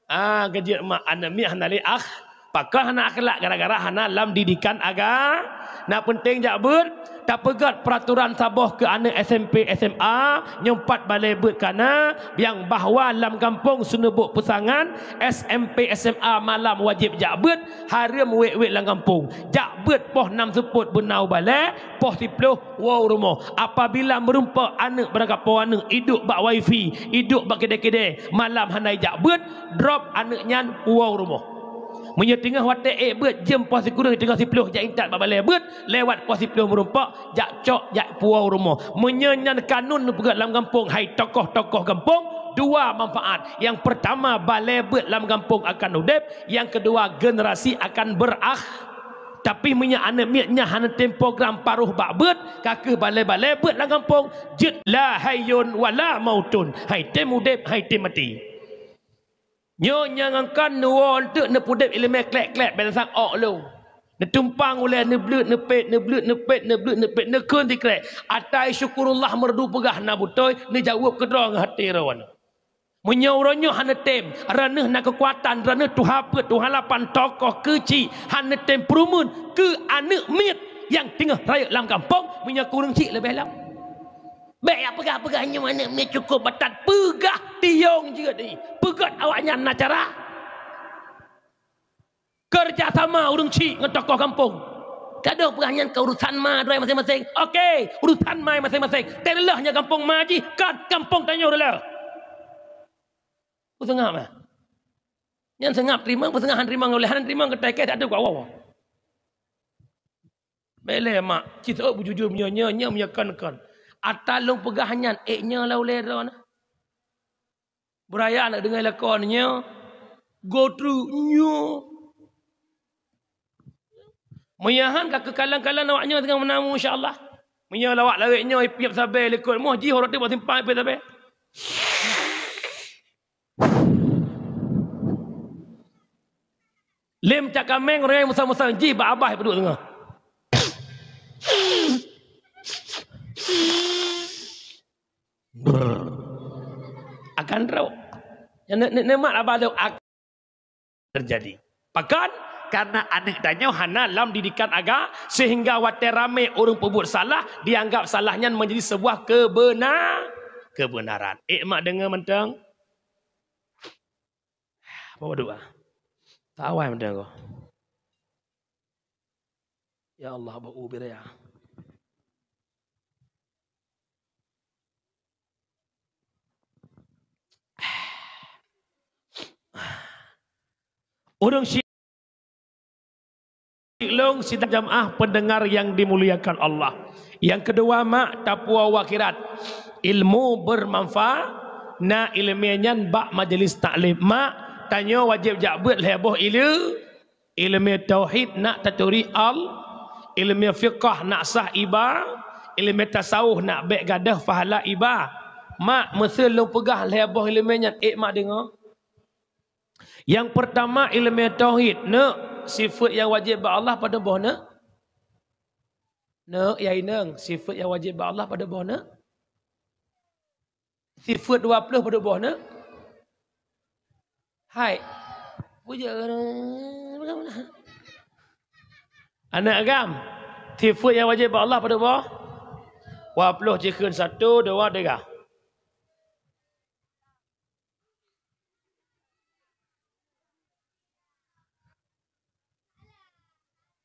Ah, geujeuet mak aneuk miet hana lé akh, pakon hana akhlak gara-gara hana lam didikan aga. Na penting jak beuet, tapeugét peraturan saboh keu aneuk S M P S M A nyang pat balée beuet kana, nyang bahwa lam gampông seuneubok peusangan S M P S M A malam wajéb jak beuet, hareuem wék-wék lam gampông. Jak beuet poh nam seupôt beunau balée, poh siploh woe u rumoh. Apabila meurumpok aneuk beurangkapoe aneuk iduek bak wifi, iduek bak kidée-kidée, malam hana ijak beuet, drop aneuk nyan puwoe u rumoh. Meunyoe teungoh watée ék beuet jeuem poh sikureueng teungoh siploh jak intat bak balée beuet, lewat poh siploh meurumpok jak cok jak puwoe u rumoh. Meunyoe nyan kanun neupeugét lam gampông hai tokoh-tokoh gampông, dua manfaat. Nyang peurtama balée beuet lam gampông akan udeb, nyang keudua generasi akan beurakh. Tapi meunyoe aneuk miet nyan hana tem program paroh bak beuet, ka kheueh balée-balée beuet lam gampông, jeuet la hayyun wa la mautun, hai tem udeb, hai tem maté. Nyoe nyang angkan neuwoe eunteuk neupeudeb iéleumé klek-klek, bèk sang ôk lôn. Neutumpang ulée neubleuet neupet, neubleuet neupet, neubleuet neupet, neukheun sikrek. Atai syukurullah meureudu peugah na beutôi, neujaweueb keudroe ngon até droe. Meunyoe uroe nyoe hana tem, droeneuh na keukuatan, droeneuh tuha peuet, tuha lapan, tokoh keuchik, hana tem peureumeun keu aneuk miet nyang teungoh rayeuk lam gampông, meunyoe keu ureueng chik leubeh lom. Bèk jak peugah-peugah nyoe aneuk miet cukôp batat, peugah tiong jeuet, peugah awaknyan na cara. Keureuja sama ureueng chik ngon tokoh gampông. Kadang peugah nyan keu urusan ma droe maséng-maséng. Oke, urusan ma maséng-maséng. Teureuleuh nyan gampông ma jih, ka gampông tanyoe reuleuh. Peuseungab, eh? Nyan seungab teurimong, peuseungab han teurimong, oleh han teurimong keu teuke, tak ada kuat wawa. Bèk lé mak, ci seuôt beujujur meunyoe nyoe, nyoe meunyoe kon, kon. Ata lôn peugah nyan, ék nyoe lam ulée droeneuh. Beuraya aneuk deungon lakon nyoe, go through nyoe. Meunyoe han ka keukalan-kalan awak nyoe teungoh meunamu, insya Allah. Meunyoe lawak lawét nyoe, ipiep sabe likot moh jih, uroe teuk bak simpang ipiep sabe. Lem cak kaméng, ureueng musa-musa jih bak abah ipeuduek teungoh. Brrr. Akan trok. Nyan ne-, ne-, nikmat abah lom akan terjadi. Pakon? Karena aneuk tanyoe hana lam didikan aga, sehingga watée ramé ureueng peubuet salah, dianggap salah nyan menjadi sebuah kebena-, kebenaran. Ék mak deungoe mantong? Bawa doa. Tak awai mantong ko. Ya Allah, bak ubir ya. Ureueng syiek lôn sidang jamaah pendengar yang dimuliakan Allah. Yang kedua, mak, tapuwoe u akhirat. Ilmu bermanfaat, na ileumé nyan bak majelis taklim. Mak, tanyoe wajéb jak beuet lhée boh ileu-, Ileumé tauhid nak taturi Al-, ileumé fiqah nak sah iba, ileumé tasawuf nak bék gadôh pahala iba. Mak, meuseu lôn peugah lhée boh ileumé nyan, ék mak deungoe. Nyang peurtama ileumé tauhid, neuk, sifeuet nyang wajéb bak Allah padub boh neuk? Neuk, ya inong, sifeuet nyang wajéb bak Allah padub boh neuk? Sifeuet dua ploh padub boh neuk? Hai. Aneuk agam, sifeuet nyang wajéb bak Allah padub boh? Dua ploh, cikheun satu, dua, tiga.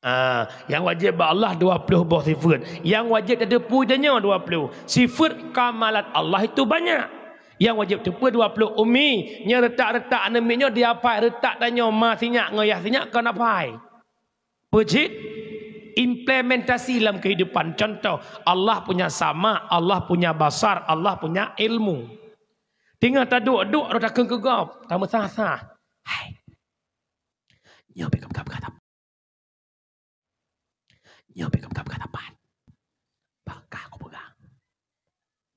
Ah, nyang wajéb bak Allah dua ploh boh sifeuet. Nyang wajéb tateupeue tanyoe dua ploh. Sifeuet kamalat Allah itu banyak. Nyang wajéb teupeue dua ploh, Ummi. Nyoe reutak-reutak aneuk miet nyoe diapai reutak tanyoe ma sinyak ngon yah sinyak kon apai. Peue cit? Implementasi lam kehidupan. Contoh, Allah punya sama, Allah punya basar, Allah punya ilmu. Teungoh taduek-duek, roh takheun keu gob, tameusa-sa. Hai. Nyoe pih ka peugah-peugah sapat. Nyoe pih ka peugah-peugah sapat. Baka kupeugah.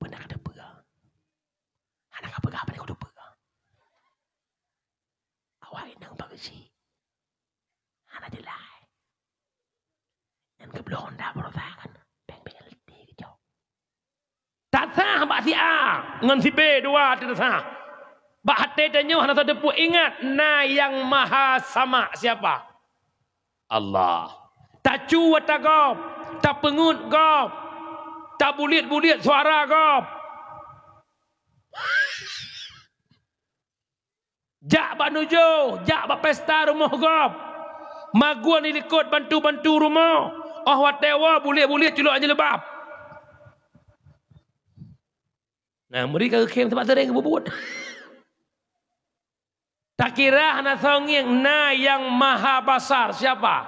Beuna ka teupeue. Hana ka peugah, pane kupeugah. Awak inong bak geuchik. Hana jeulaih. Nyan geubloe honda baroesa kan. Beng-beng leuti geucok. Tasah bak si A ngon si B dua tasah. Bak até tanyoe hana tateupeue ingat na Nyang Maha Sama siapa? Allah. Tacu ata gob, tapeungeut gob, tabuliet-buliet suara gob. Jak bak nujoh, jak bak pesta rumoh gob. Magun di likot bantu-bantu rumoh. Oh watée woe buliet-buliet culok jeuleueb. Nah, meuri ka geukhém teuma seuréng geububuet. Takira hana soe ngieng na Nyang Maha Basar siapa?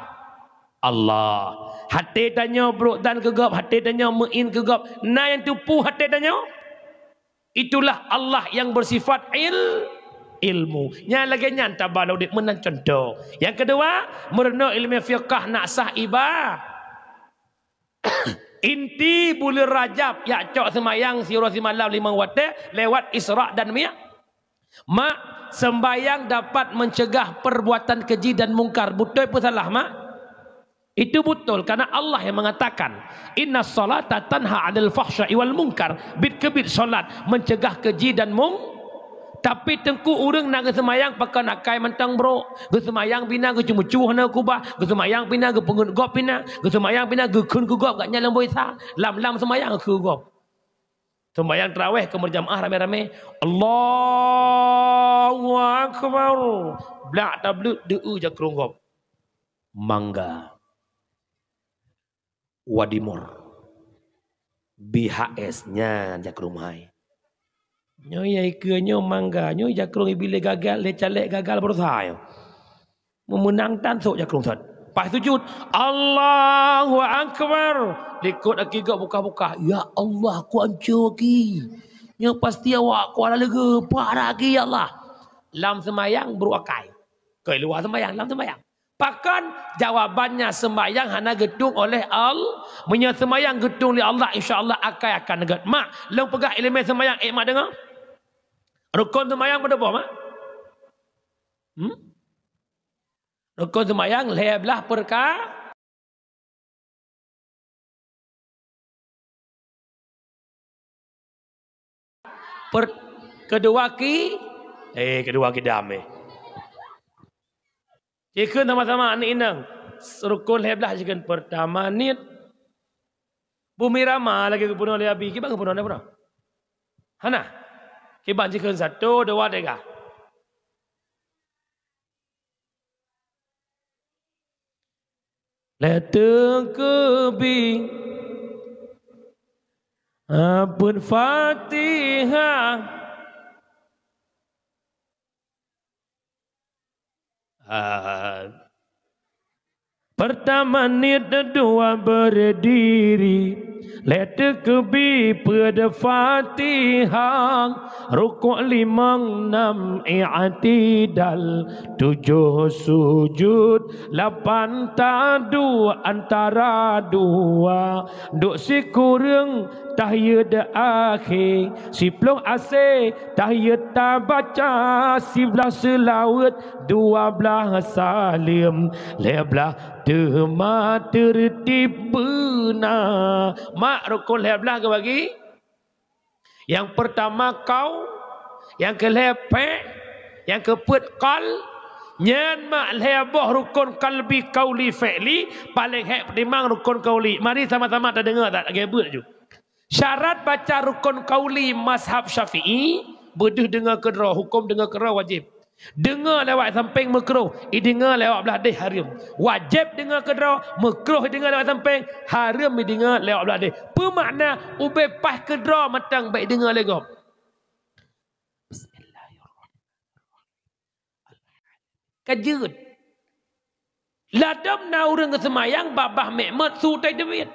Allah. Até tanyoe brok dan keu gob, até tanyoe meu'en keu gob. Na nyang teupeue até tanyoe? Itulah Allah yang bersifat il-, ilmu. Nyang lagée nyan tabaloe udeb meunan contoh. Nyang keudua, meurunoe ileumé fiqah nak sah iba-, inti buleuen Rajab jak cok seumayang siuroe simalam limong watée lewat Isra dan Mi-, Mak, sembahyang dapat mencegah perbuatan keji dan mungkar. Beutôi peue salah, Mak? Itu betul, karena Allah yang mengatakan, "Inna salata tanha 'anil fahsya'i wal munkar." Bit keubiet salat mencegah keji dan mung-, tapi teungku ureuëng na geuseumayang pakon akai mantong brok, geuseumayang pih na geucumucu hana keubah, geuseumayang pih na geupeungeut gob pih na, geuseumayang pih na geukheun keu gob gobnyan lam boh Isa, lam-lam seumayang keu gob. Seumayang tarawih keu meurjamaah ramé-ramé, Allahu Akbar, blak tableut deu-eu jakrong gob. Mangga. Wadimor. B H S nyan jakrong meuhai. Nyoe nyang ikeue nyoe mangga, nyoe jakrong ibilé gagal, lé caleg gagal beureusaha nyoe. Meumeunang tan sôk jakrong that. Pas sujud, Allahu Akbar. Likot aki gob bukah-bukah. Ya Allah, kuanco aki. Nyoe pasti awak kuala leugeue, pak dak aki ya Allah. Lam seumayang brok akai. Keu luwa seumayang, lam seumayang. Pakon jawabannya sembahyang hana geutueng oleh Allah. Meunyoe sembahyang geutueng lé Allah, insya Allah akai akan neugét. Mak, lôn peugah ileumé sembahyang, ék mak deungoe? Rukon sembahyang padub boh, Mak? Hmm? Rukon sembahyang lhée blaih peurka-, Per-, keudua ki, eh, keudua kidam, eh. Cikheun sama-sama aneuk inong. Rukon lhée blaih cikheun, peurtama niet. Bumi rama lagée geupeunoh lé Abi, kiban geupeunoh, na peunoh? Hana. Kiban cikheun satu, dua, tiga. Lhée teukeubi apot Fatihah. Ah. Peurtama niet, dua berdiri, lhée teukeubi peuet Fatihah, rukuk limong, nam i'tidal, tujoh sujud, lapan taduek antara dua, duek sikureueng tahiyat akhé, siploh asé tahiyat tabaca, siblaih seulaweuet, dua blaih saleuem, lhée blaih teuma teurtib beuna. Mak, rukon lhée blaih geubagi? Nyang peurtama qaul, nyang keulhée fi'il, nyang keupeuet qalb. Nyan mak lhée boh rukon qalbi, qauli, fi'li, paléng hék peutimang rukon qauli. Mari sama-sama tadeungoe that lagée beuet ju. Syarat baca rukon qauli mazhab Syafi'i, beudeuh deungoe keudroe, huköm deungoe keudroe wajéb. Deungoe lewat sampéng meukruh, ideungoe lewat blah deh hareuem. Wajéb deungoe keudroe, meukruh ideungoe lewat sampéng, hareuem ideungoe lewat blah deh. Peue makna ubé paih keudroe mantong bèk ideungoe lé gob? Bismillahirrahmanirrahim. Ka jeuet. Ladôm na ureueng geuseumayang babah méh meuet su tai teubiet.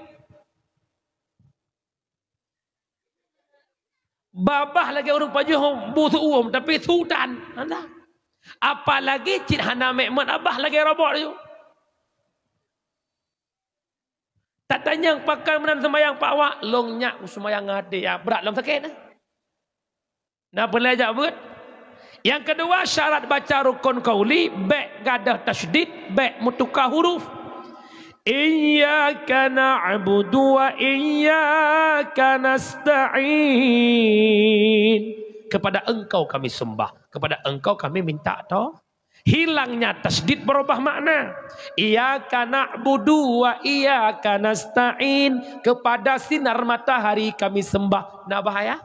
Babah lagèe ureueng pajoh bu seuuem, tapi su tan. Apalagi cit hana méh meuet babah lagèe robot nyoe. Tatanyong pakon meunan seumayang Pak Wak, lôn nyak seumayang ngon até, ya, brat lom sakét. Na peue lé jak beuet? Nyang keudua, syarat baca rukun qauli, bèk gadôh tasydid, bèk meutuka huruf. Iyyaka na'budu wa iyyaka nasta'in. Kepada Engkau kami sembah, kepada Engkau kami minta to-, Hilangnya tasydid berubah makna. Iyyaka na'budu wa iyyaka nasta'in. Kepada sinar matahari kami sembah. Na bahaya?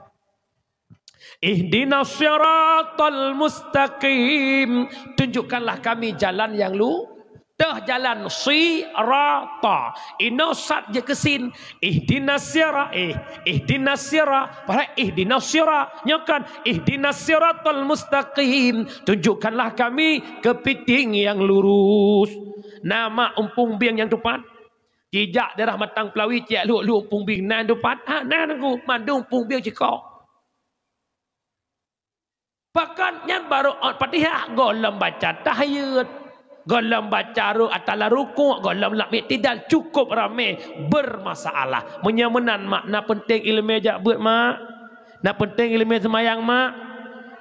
Ihdinas siratal mustaqim. Tunjukkanlah kami jalan yang lu-, teuh jalan sirata. Inoe sad jeuet keu sin. Ihdinas sira-, eh, ihdinas sira-, padahai ihdinas sira-, nyoe kan ihdinas siratal mustaqim, tunjukkanlah kami keupiting nyang lurus. Na mak umpung bieng nyang tupat? Jijak daerah Matang Peulawi, ciek lhok-lhok umpung bieng na tupat? Ha, na nangku, mandum umpung bieng sikok. Pakon nyan barô ôt Fatihah, gohlom baca tahiyat, gohlom baca ru-, atala rukuk, gohlom lam iktidal, cukup ramé bermasalah. Meunyoe meunan, mak, na peunteng ileumèe jak beuet, mak? Na peunteng ileumèe seumayang, mak?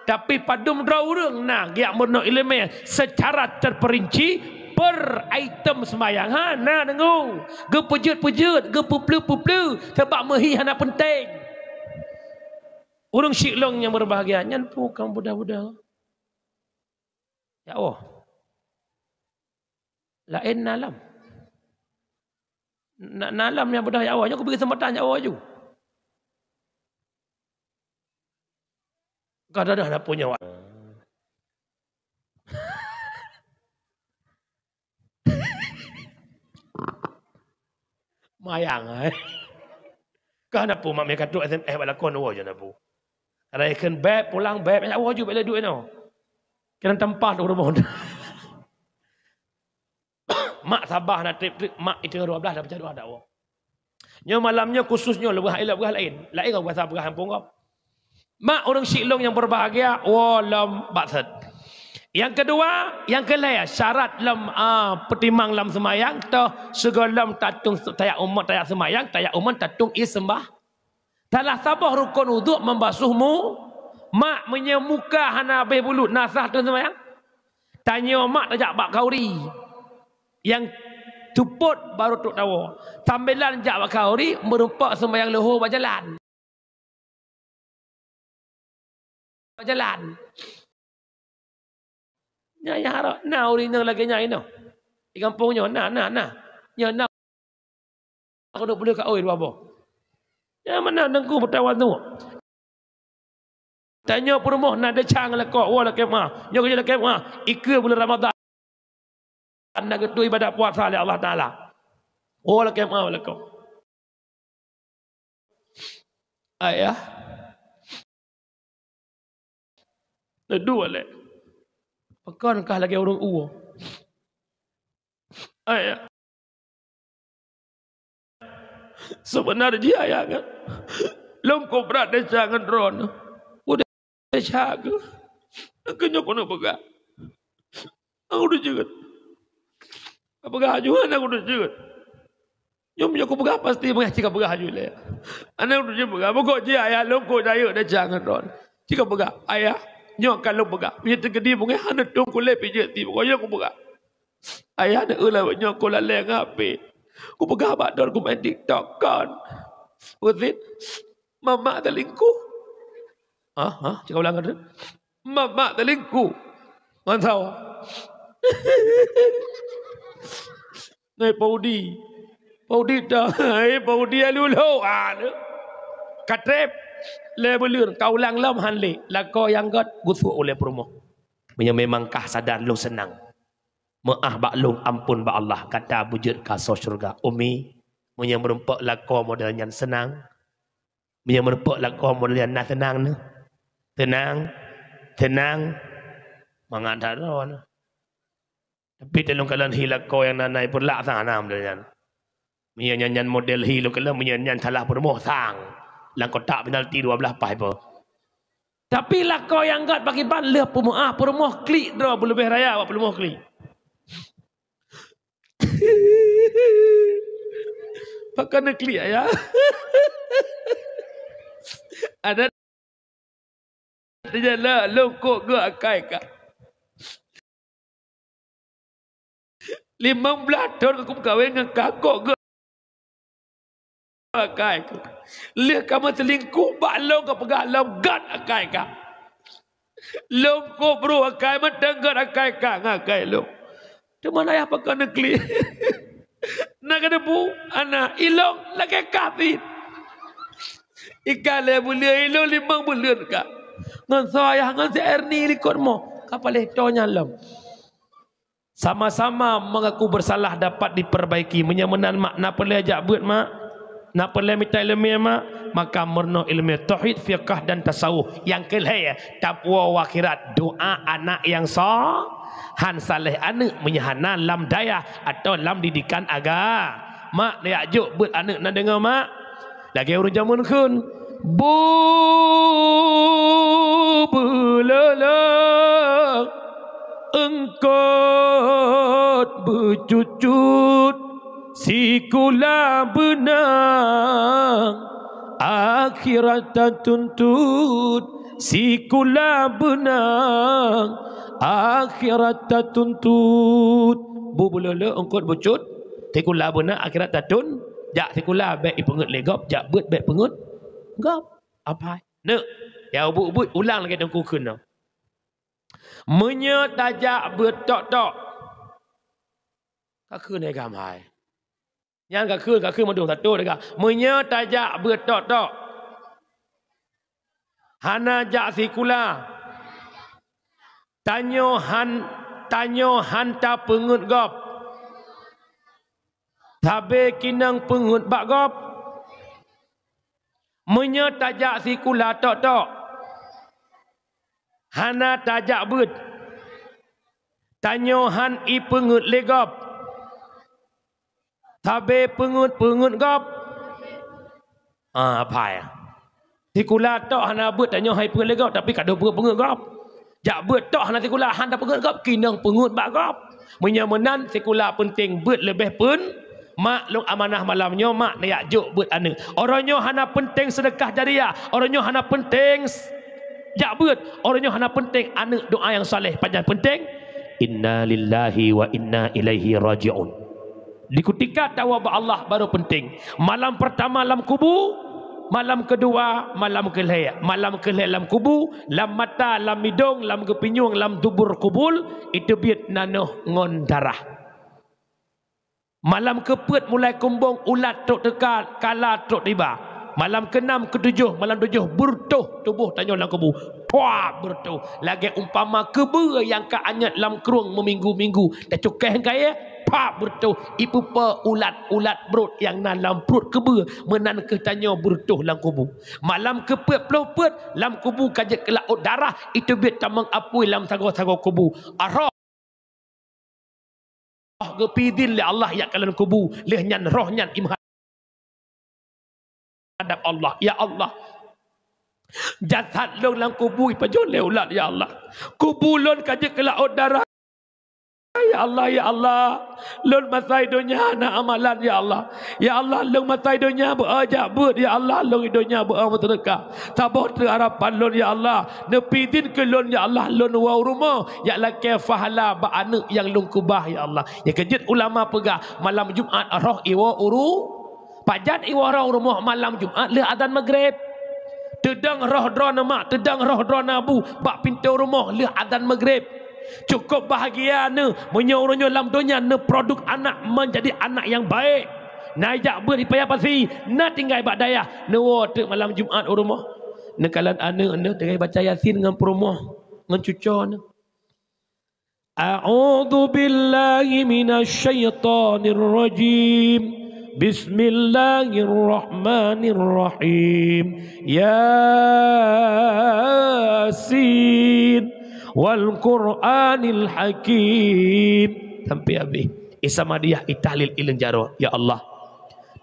Tapi padum droe ureueng na geujak meurunoe ileumèe secara terperinci per item seumayang. Ha, na deungoe. Geupeujeuet-peujeuet, geupeupleue-peupleue, sabab meuhi hana peunteng. Ureueng syik lôn nyang berbahagia, nyan peue ka mudah-mudah. Ya Allah. Laén na lom. Na, na lom nyang mudah, ya Allah. Nyoe kubi keuseumpatan, ya Allah, ju. Kadang-kadang na peue nyoe. Mayang, eh. Ka na peue mak meukatrok S M S bak lakoe nyoe na peue. Ada ikheun beb, pulang beb, ya Allah ju bek le duit nyoe. Kena tempat ureueng mohon. Mak sabar na trip-trip, mak itu dua belas dah pecah dua dah. Nyoe malam nyoe khusus nyoe leubeh, leubeh laén. Laén ngon bahasa peugah kampung kau. Mak ureueng syik lôn nyang berbahagia, woe lom bak sot. Nyang keudua, nyang keulhèe, syarat lom, a, peutimang lom seumayang, toh sigohlom tatung tayak umat tayak seumayang, tayak umat tatung ie seumbah. Salah saboh rukon udhu membasuh mu-, mak meunyoe muka hana habéh bulut, na sah tatung seumayang? Tanyoe mak tajak bak khauri. Nyang seupôt barô trok tawoe. Sambilan jak bak khauri, meurumpok seumayang luhô bak jalan. Bak jalan. Nyan, nyan harap na ureueng inong lagèe nyan inoe. Di gampông nyoe na, na, na. Nyoe na. Aku dua puluh ka oi dua boh. Nyan meunan teungku peutawan tu. Tanyoe peurumoh na desya ngon lakoe, woe lakèe meu'ah. Nyoe keuh lakèe meu'ah, ikeue buleuen Ramadhan na geuturi ibadat puasa lé Allah Taala. Woe lakèe meu'ah lakoe. Ayah. Neuduek lé. Pakon kah lagèe ureueng uwoe? Ayah. Seubeuna jih ayah nyan. Lôn kobra desya ngon droeneuh. Udeb desya keuh. Keuh nyoe keuneuk peugah. Aku teuh jeuet. Peugah aju hana aku teuh jeuet. Nyoe meunyoe kupeugah pasti beungèh cit kapeugah aju lé. Hana aku teuh jeuet peugah. Pokok jih ayah lôn kok jayuk desya ngon droeneuh. Cit kapeugah, ayah, nyoe ka lôn peugah. Meunyoe teukeudi beungèh hana tueng kulét pih jeuet ti. Pokok jih lôn kupeugah. Ayah neueu lawét nyoe ku lalè ngon H P. Kupeugah bak droeneuh kumeu'en TikTok kon. Uzit, mamak selingkuh. Hah? Hah? Cakap ulang kan? Mamak selingkuh. Mantap. Ngai Paudi. Paudi dah. Hai Paudi alu lo. Ah, tu. Katrep. Lé buleuen ka ulang lom han lé. Lakoe nyang gèt geusuek ulèe peurumoh. Meunyoe memang kah sadar lôn seunang, meu'ah bak lôn, amphon bak Allah, gata beujeuet kasoe syeuruga. Umi, meunyoe meurumpok lakoe model nyan seunang, meunyoe meurumpok lakoe model nyan na seunang neuh. Seunang, seunang, mangat that droe neuh. Tapi teuh lôn kalon hi lakoe nyang na-na ipeurlak sang hana model nyan. Meunyoe nyan, nyan model hi lôn kalon, meunyoe nyan salah peurumoh sang. Lam kotak penalti dua belas paih po. Tapi lakoe nyang gét pakriban lheueh peumeu'ah peurumoh klik droe beuleubeh raya bak peurumoh klik. Pakon neuklik ayah? Ada Teujak lôn kok geuh akai kah. Limong blaih thon ka kumeukawen ngon kah kok geuh akai kah. Lheueh ka meuseulingkuh bak lôn ka peugah lom gét akai kah. Lôn kok brôk akai mantong gét akai kah ngon akai lôn. Teuma ayah pakon neuklik. Na ka neupeu, ana ilong lagèe kah pih. Ikalon buleuen ilong limong buleuen kah. Ngon soe ayah ngon si Erni likot mo. Ka paléh toe nyan lom. Sama-sama mengaku bersalah dapat diperbaiki. Meunyoe meunan mak, na peureulèe jak beuet mak. Na peureulèe mita ileumèe mak, maka meurunoe ileumèe tauhid, fiqah dan tasawuf. Nyang keu lhèe, taqwa akhirat, doa anak nyang so-, han saleh aneuk meunyoe hana lam dayah atawa lam didikan aga-, mak, jak jok beuet aneuk na deungoe mak. Lagèe ureueng jameun kheun, bu beuleuleung eungkôt beucut-cut. Sikula beunang, akhirat tatuntut. Sikula beunang, akhirat tatuntut. Bu beuleuleung eungkôt beucut, sikula beunang, akhirat tatun-, jak sikula bèk ipeungeuet lé gob, jak beuet bèk peungeuet gob. Apai? Neuk, ya ubit-ubit ulang lagèe teungku kheun nyoe. Meunyoe tajak beuet tok-tok, ka kheun hai gam hai. Nyan ka kheun, ka kheun mandum satu dega. Meunyoe tajak beuet tok-tok, hana jak sikula, tanyoe han, tanyoe han tapeungeuet gob. Sabe kinong peungeuet bak gob. Meunyoe tajak sikula tok-tok, hana tajak beuet, tanyoe han ipeungeuet lé gob. Sabe peungeuet-peungeuet gob. Ah, apai. Sikula tok hana beuet, tanyoe han ipeungeuet lé gob, tapi ka deuh peungeuet-peungeuet gob. Jak beuet tok hana sikula, han tapeungeuet gob, kinong peungeuet bak gob. Meunyoe meunan, sikula peunteng beuet leubeh pun. Mak, lôn amanah malam nyoe, mak, neujak jok beuet aneuk. Uroe nyoe hana peunteng seudeukah jariah, uroe nyoe hana peunteng s-, jak beuet, uroe nyoe hana peunteng aneuk doa nyang saleh, pajan peunteng? Innalillahi wa inna ilaihi raji'un. Di kutika tawoe bak Allah baru peunteng. Malam peurtama lam kubu, malam keudua, malam keulhèe. Malam keulhèe lam kubu, lam mata, lam idong, lam geupinyueng, lam dubur kubul, iteubiet nanoh ngon darah. Malam keupeuet mulai kumbong ulat trok teuka, kala trok tiba. Malam keunam, keutujôh, malam tujôh beureutoh tuboh tanyoe lam kubu. Pah, beureutoh. Lagèe umpama keubeue nyang ka anyot lam krueng meuminggu-minggu. Tacukeh kayèe, pah, beureutoh. Ipeupo ulat-ulat brot nyang na lam pruet keubeue. Meunan kheueh tanyoe beureutoh lam kubu. Malam keupeuet ploh peuet, lam kubu ka jeuet keu laôt darah, iteubiet tamong apui lam sagoe-sagoe kubu. Arhah roh geupeuidhin lé Allah jak kalon kubu, lheueh nyan roh nyan imeuhadab Allah, "Ya Allah, jasad lôn lam kubu ipajoh lé ulat, ya Allah. Kubu lôn ka jeuet keu laôt darah. Ya Allah, ya Allah, lôn masa i donya hana amalan, ya Allah. Ya Allah, lôn masa i donya beu-o jak beuet, ya Allah, lôn i donya beu-o meuseudeukah." Saboh teuk harapan lôn, ya Allah, neupeuidhin keu lôn, ya Allah, lôn woe u rumoh, jak lakèe pahala bak aneuk nyang lôn keubah, ya Allah. Nyang keujeuet ulama peugah, malam Jumat roh iwoe u ru-, pajan iwoe roh u rumoh malam Jumat lheueh azan Maghrib. Teudong roh droeneuh mak, teudong roh droeneuh abu bak pintoe rumoh lheueh azan Maghrib. Cukup bahagia neuh meunyoe uroe nyoe lam donya neuproduk anak meunjadi anak nyang baik. Na ijak beuet i Paya Pasi, na tinggai bak dayah, neuwoe teuk malam Jumat u rumoh. Neukalon aneuk neuh tinggai baca Yasin ngon peurumoh, ngon cuco neuh. A'udzu billahi minasy syaithanir rajim. Bismillahirrahmanirrahim. Yasin wal Qur'anil Hakim. Sampai habis. Isa Madiyah itahlil ileung jaroe. Ya Allah.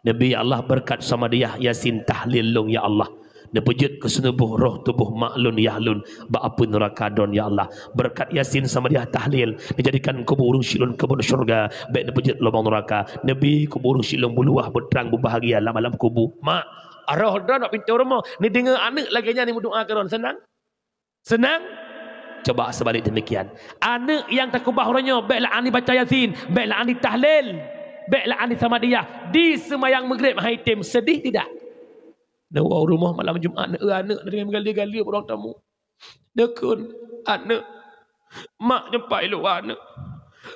Nabi, ya Allah, beureukat Samadiyah Yasin tahlil lôn, ya Allah. Neupeujeuet keu seunuboh roh tuboh mak lôn, yah lôn, bak apui nuraka droen, ya Allah. Beureukat Yasin Samadiyah tahlil, neujadikan kubu ureuëng syiek lôn keubon syeuruga, bék neupeujeuet lubang nuraka. Nabi, kubu ureuëng syiek lôn beuluwah, beutrang, beubahgia lam alam kubu. Mak, roh droen bak pintoe rumoh, neudeungoe aneuëk lagée nyan neumeudoá keu droen, seunang? Seunang? Coba seubalik deumikian. Aneuëk nyang takeubah uroe nyoe, bék lé an jibaca Yasin, bék lé an jitahlil, bék lé an jisamadiyah, jiseumayang Maghrib han jitem, seudeh tidak? Neuwoe u rumoh malam Jumat, neueu aneuëk, neudeungoe meugalie-galie bak ruang tamu. Neukheun, "Aneuëk, mak nyoe pat iluwa aneuëk.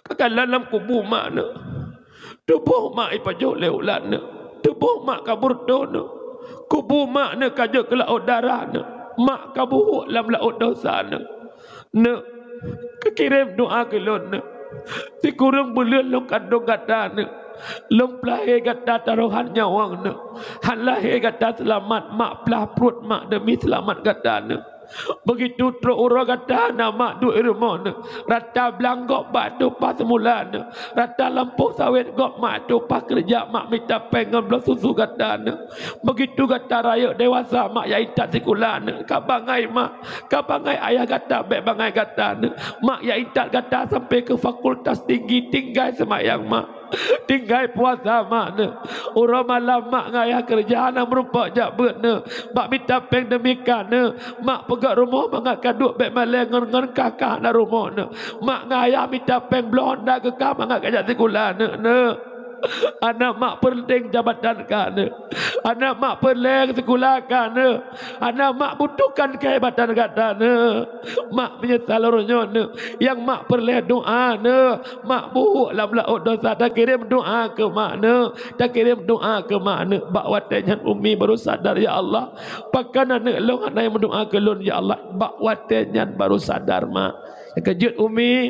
Ka kalon lam kubu mak aneuëk. Tuboh mak ipajoh lé ulat aneuëk. Tuboh mak ka beureutoh aneuëk. Kubu mak aneuëk ka jeuet keu laôt darah aneuëk. Mak ka buhôk lam laôt desya aneuëk. Neuk, keukirém doá keu lôn neuk. Sikureueng buleuen lôn kandong gata neuk. Lôn peulahé gata taroh han nyawöng neuk. Han lahé gata seulamat, mak plah pruet mak deumi seulamat gata neuk. Beugitu trok uroe gata hana mak duek i rumoh neuk. Rata blang gob mak tumpah seumula neuk. Rata lampôh sawét gob mak tumpah keureuja mak mita péng ngon bloe susu gata neuk. Beugitu gata rayeuk dewasa, mak jak intat sikula neuk. Ka bangai mak, ka bangai ayah gata, bék bangai gata neuk. Mak jak intat gata sampai keu fakultas tinggi, tinggai seumayang mak. Tinggai puasa mak neuk. Uroe malam mak ngon ayah keureuja hana meurumpok jak beuet neuk. Bak mita péng deumi ka neuk. Mak peugöt rumoh mangat ka duek bék malée ngon, ngon kah-kah na rumoh neuk. Mak ngon ayah mita péng bloe honda keu kah mangat ka jak sikula neuk, neuk. Hana mak peureulée jabatan ka neuk. Hana mak peureulée sikula ka neuk. Hana mak butuhkan keuhebatan gata neuk. Mak meunyeusal uroe nyoe neuk. Nyang mak peureulée doá neuk. Mak buhôk lam laôt desya, takirém doá keu mak neuk. Takirém doá keu mak neuk. Bak watée nyan Umi baru sadar, "Ya Allah, pakon aneuëk lôn hana meudoá keu lôn, ya Allah." Bak watée nyan baru sadar mak. Nyang keujeuet Umi,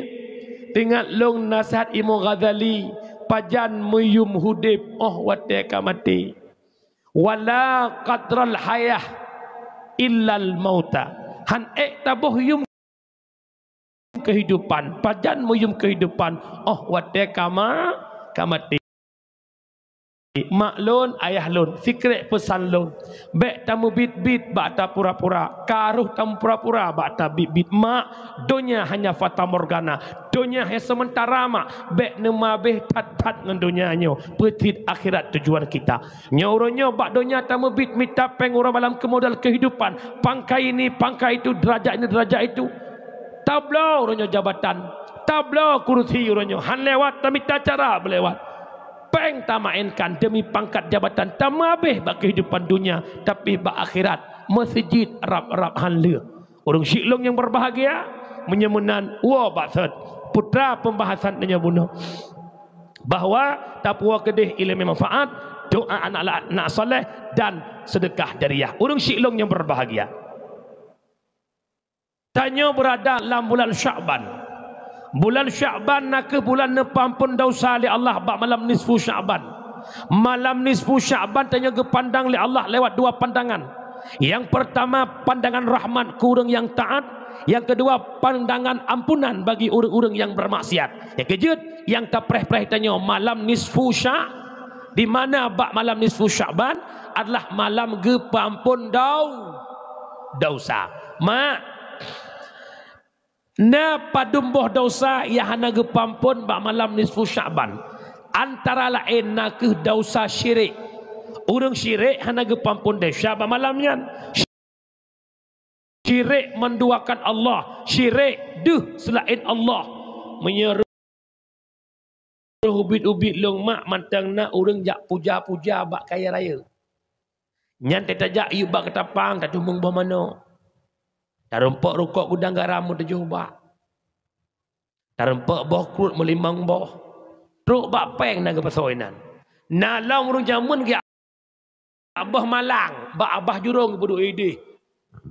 teuingat lôn naseuhat Imam Ghazali, pajan meuyum udeb óh watée ka maté. "Wala qadral hayah illal mauta." Han ék taboh yum keuhidupan, pajan meuyum keuhidupan óh watée ka ma-, ka maté. Mak lôn, ayah lôn, sikrék peusan lôn, bék tameubiet-biet bak tapura-pura, ka rhoh tameupura-pura bak tabiet-biet. Mak, donya hanya fatamorgana, donya hanya seumeuntara mak, bék neumeuabéh that-that ngon donya nyoe, peucit akhirat tujuan kita. Nyoe uroe nyoe bak donya tameubiet mita péng uroe malam keu modal keuhidupan, pangkai ini, pangkai itu, derajat ini, derajat itu. Tabloe uroe nyoe jabatan, tabloe kurusi uroe nyoe, han lewat tamita cara beulewat. Péng tamaénkan deumi pangkat jabatan, tameuabéh bak keuhidupan donya, tapi bak akhirat meuseujid rab-rab han lheueh. Ureuëng syiek lôn nyang beubahgia, meunyoe meunan woe bak sot putra pembahasan nyoe bunoe, bahwa tapuwoe keudeh ileumé manfaat, doa anak la-, anak saleh, dan sedekah jariah. Ureuëng syiek lôn nyang beubahgia. Tanyoe beurada lam bulan Syakban. Bulan Syakban nakeuh bulan neupeuampon desya lé Allah bak malam nisfu Syakban. Malam nisfu Syakban tanyoe geupandang lé Allah lewat dua pandangan. Nyang peurtama pandangan rahmat keu ureuëng nyang taát, nyang keudua pandangan ampunan bagi ureuëng-ureuëng nyang beurmaksiat. Nyang keujeuet nyang tapreh-preh tanyoe malam nisfu Sya-, di mana bak malam nisfu Syakban adalah malam geupeuampon dau-, desya. Mak, na padum boh desya nyang hana geupeuampon bak malam nisfu Syakban. Antara laén nakeuh desya syirik. Ureuëng syirik hana geupeuampon desya bak malam nyan. Syirik menduakan Allah, syirik deuh seulaén Allah. Meunyoe rhoh ubit-ubit lôn mak mantong na ureuëng jak puja-puja bak kayée rayeuk. Nyan teuh tajak yub bak keutapang, tatumeung boh manok. Tarumpok rukok gudang garam meutujoh bak. Tarumpok boh kruet meulimong boh. Trok bak péng na geupasoe inan. Na lom ureuëng jameun geujak boh malang bak babah jurông geupeuduek ideh.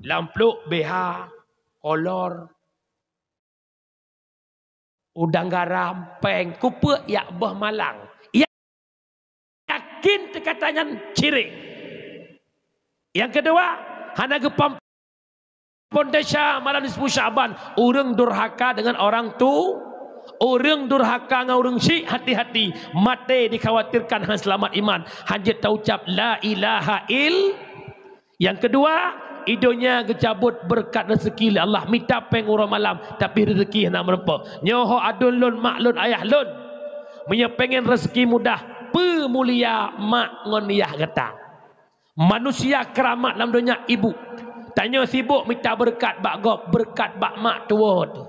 Lam plôk B H, kolor. Udang garam, péng, kupeuk yak boh malang. Yakin teuh kata nyan syirik. Nyang keudua, hana geupam pondesya malam nisfu Sya'ban, ureuëng durhaka deungon orang tu, ureuëng durhaka ngon ureuëng syiek, hati-hati, maté dikhawatirkan hana seulamat iman, hanjeuet taucap la ilaha ill. Nyang keudua, i donya geucabot beureukat reuzeuki lé Allah, mita péng uroe malam, tapi reuzeuki hana meurumpok. Nyoe ho aduen lôn, mak lôn, ayah lôn. Meunyoe pengen reuzeuki mudah, peumulia mak ngon yah gata. Manusia keuramat lam donya ibu. Tanyoe sibok mita beureukat bak gob, beureukat bak mak tuwoe teuh.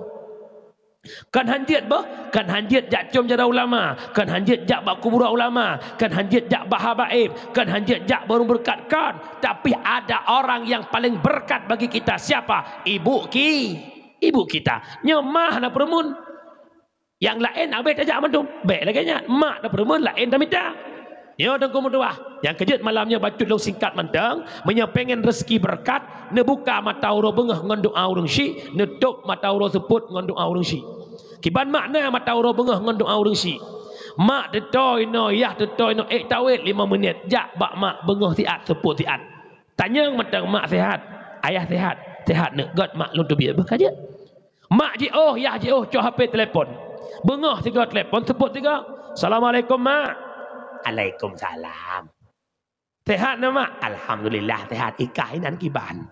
Kon hanjeuet boh, kon hanjeuet jak com jaroe ulama, kon hanjeuet jak bak kuburan ulama, kon hanjeuet jak bak haba gaéb, kon hanjeuet jak bak ureuëng beureukat, kon. Tapi ada orang yang paling berkat bagi kita. Siapa? Ibu ki-, ibu kita. Nyoe mah na peureumeun. Nyang laén abéh tajak mandum. Bék lagée nyan. Mak na peureumeun laén tamita. Nyoe teungku meutuah. Nyang keujeuet malam nyoe bacut lôn singkat mantong. Meunyoe pengen reuzeuki beureukat, neubuka mata uroe beungoh ngon doa ureuëng syiek, neutôb mata uroe seupôt ngon doa ureuëng syiek. Kiban makna mata uroe beungoh ngon doa ureuëng syiek. Mak teutoe inoe, yah teutoe inoe, ék tawét lima menit. Jak bak mak beungoh siat, seupôt siat. Tanyong mantong mak sehat, ayah sehat, sehat neuk gét mak lôn teubiet beuh ka jeuet. Mak jiôh, yah jiôh, cok H P telepon. Beungoh sigoe telepon, seupôt sigoe. "Assalamualaikum, Mak." "Alaikumsalam." "Sehat na, Mak?" "Alhamdulillah, sehat." Ikah inan kiban.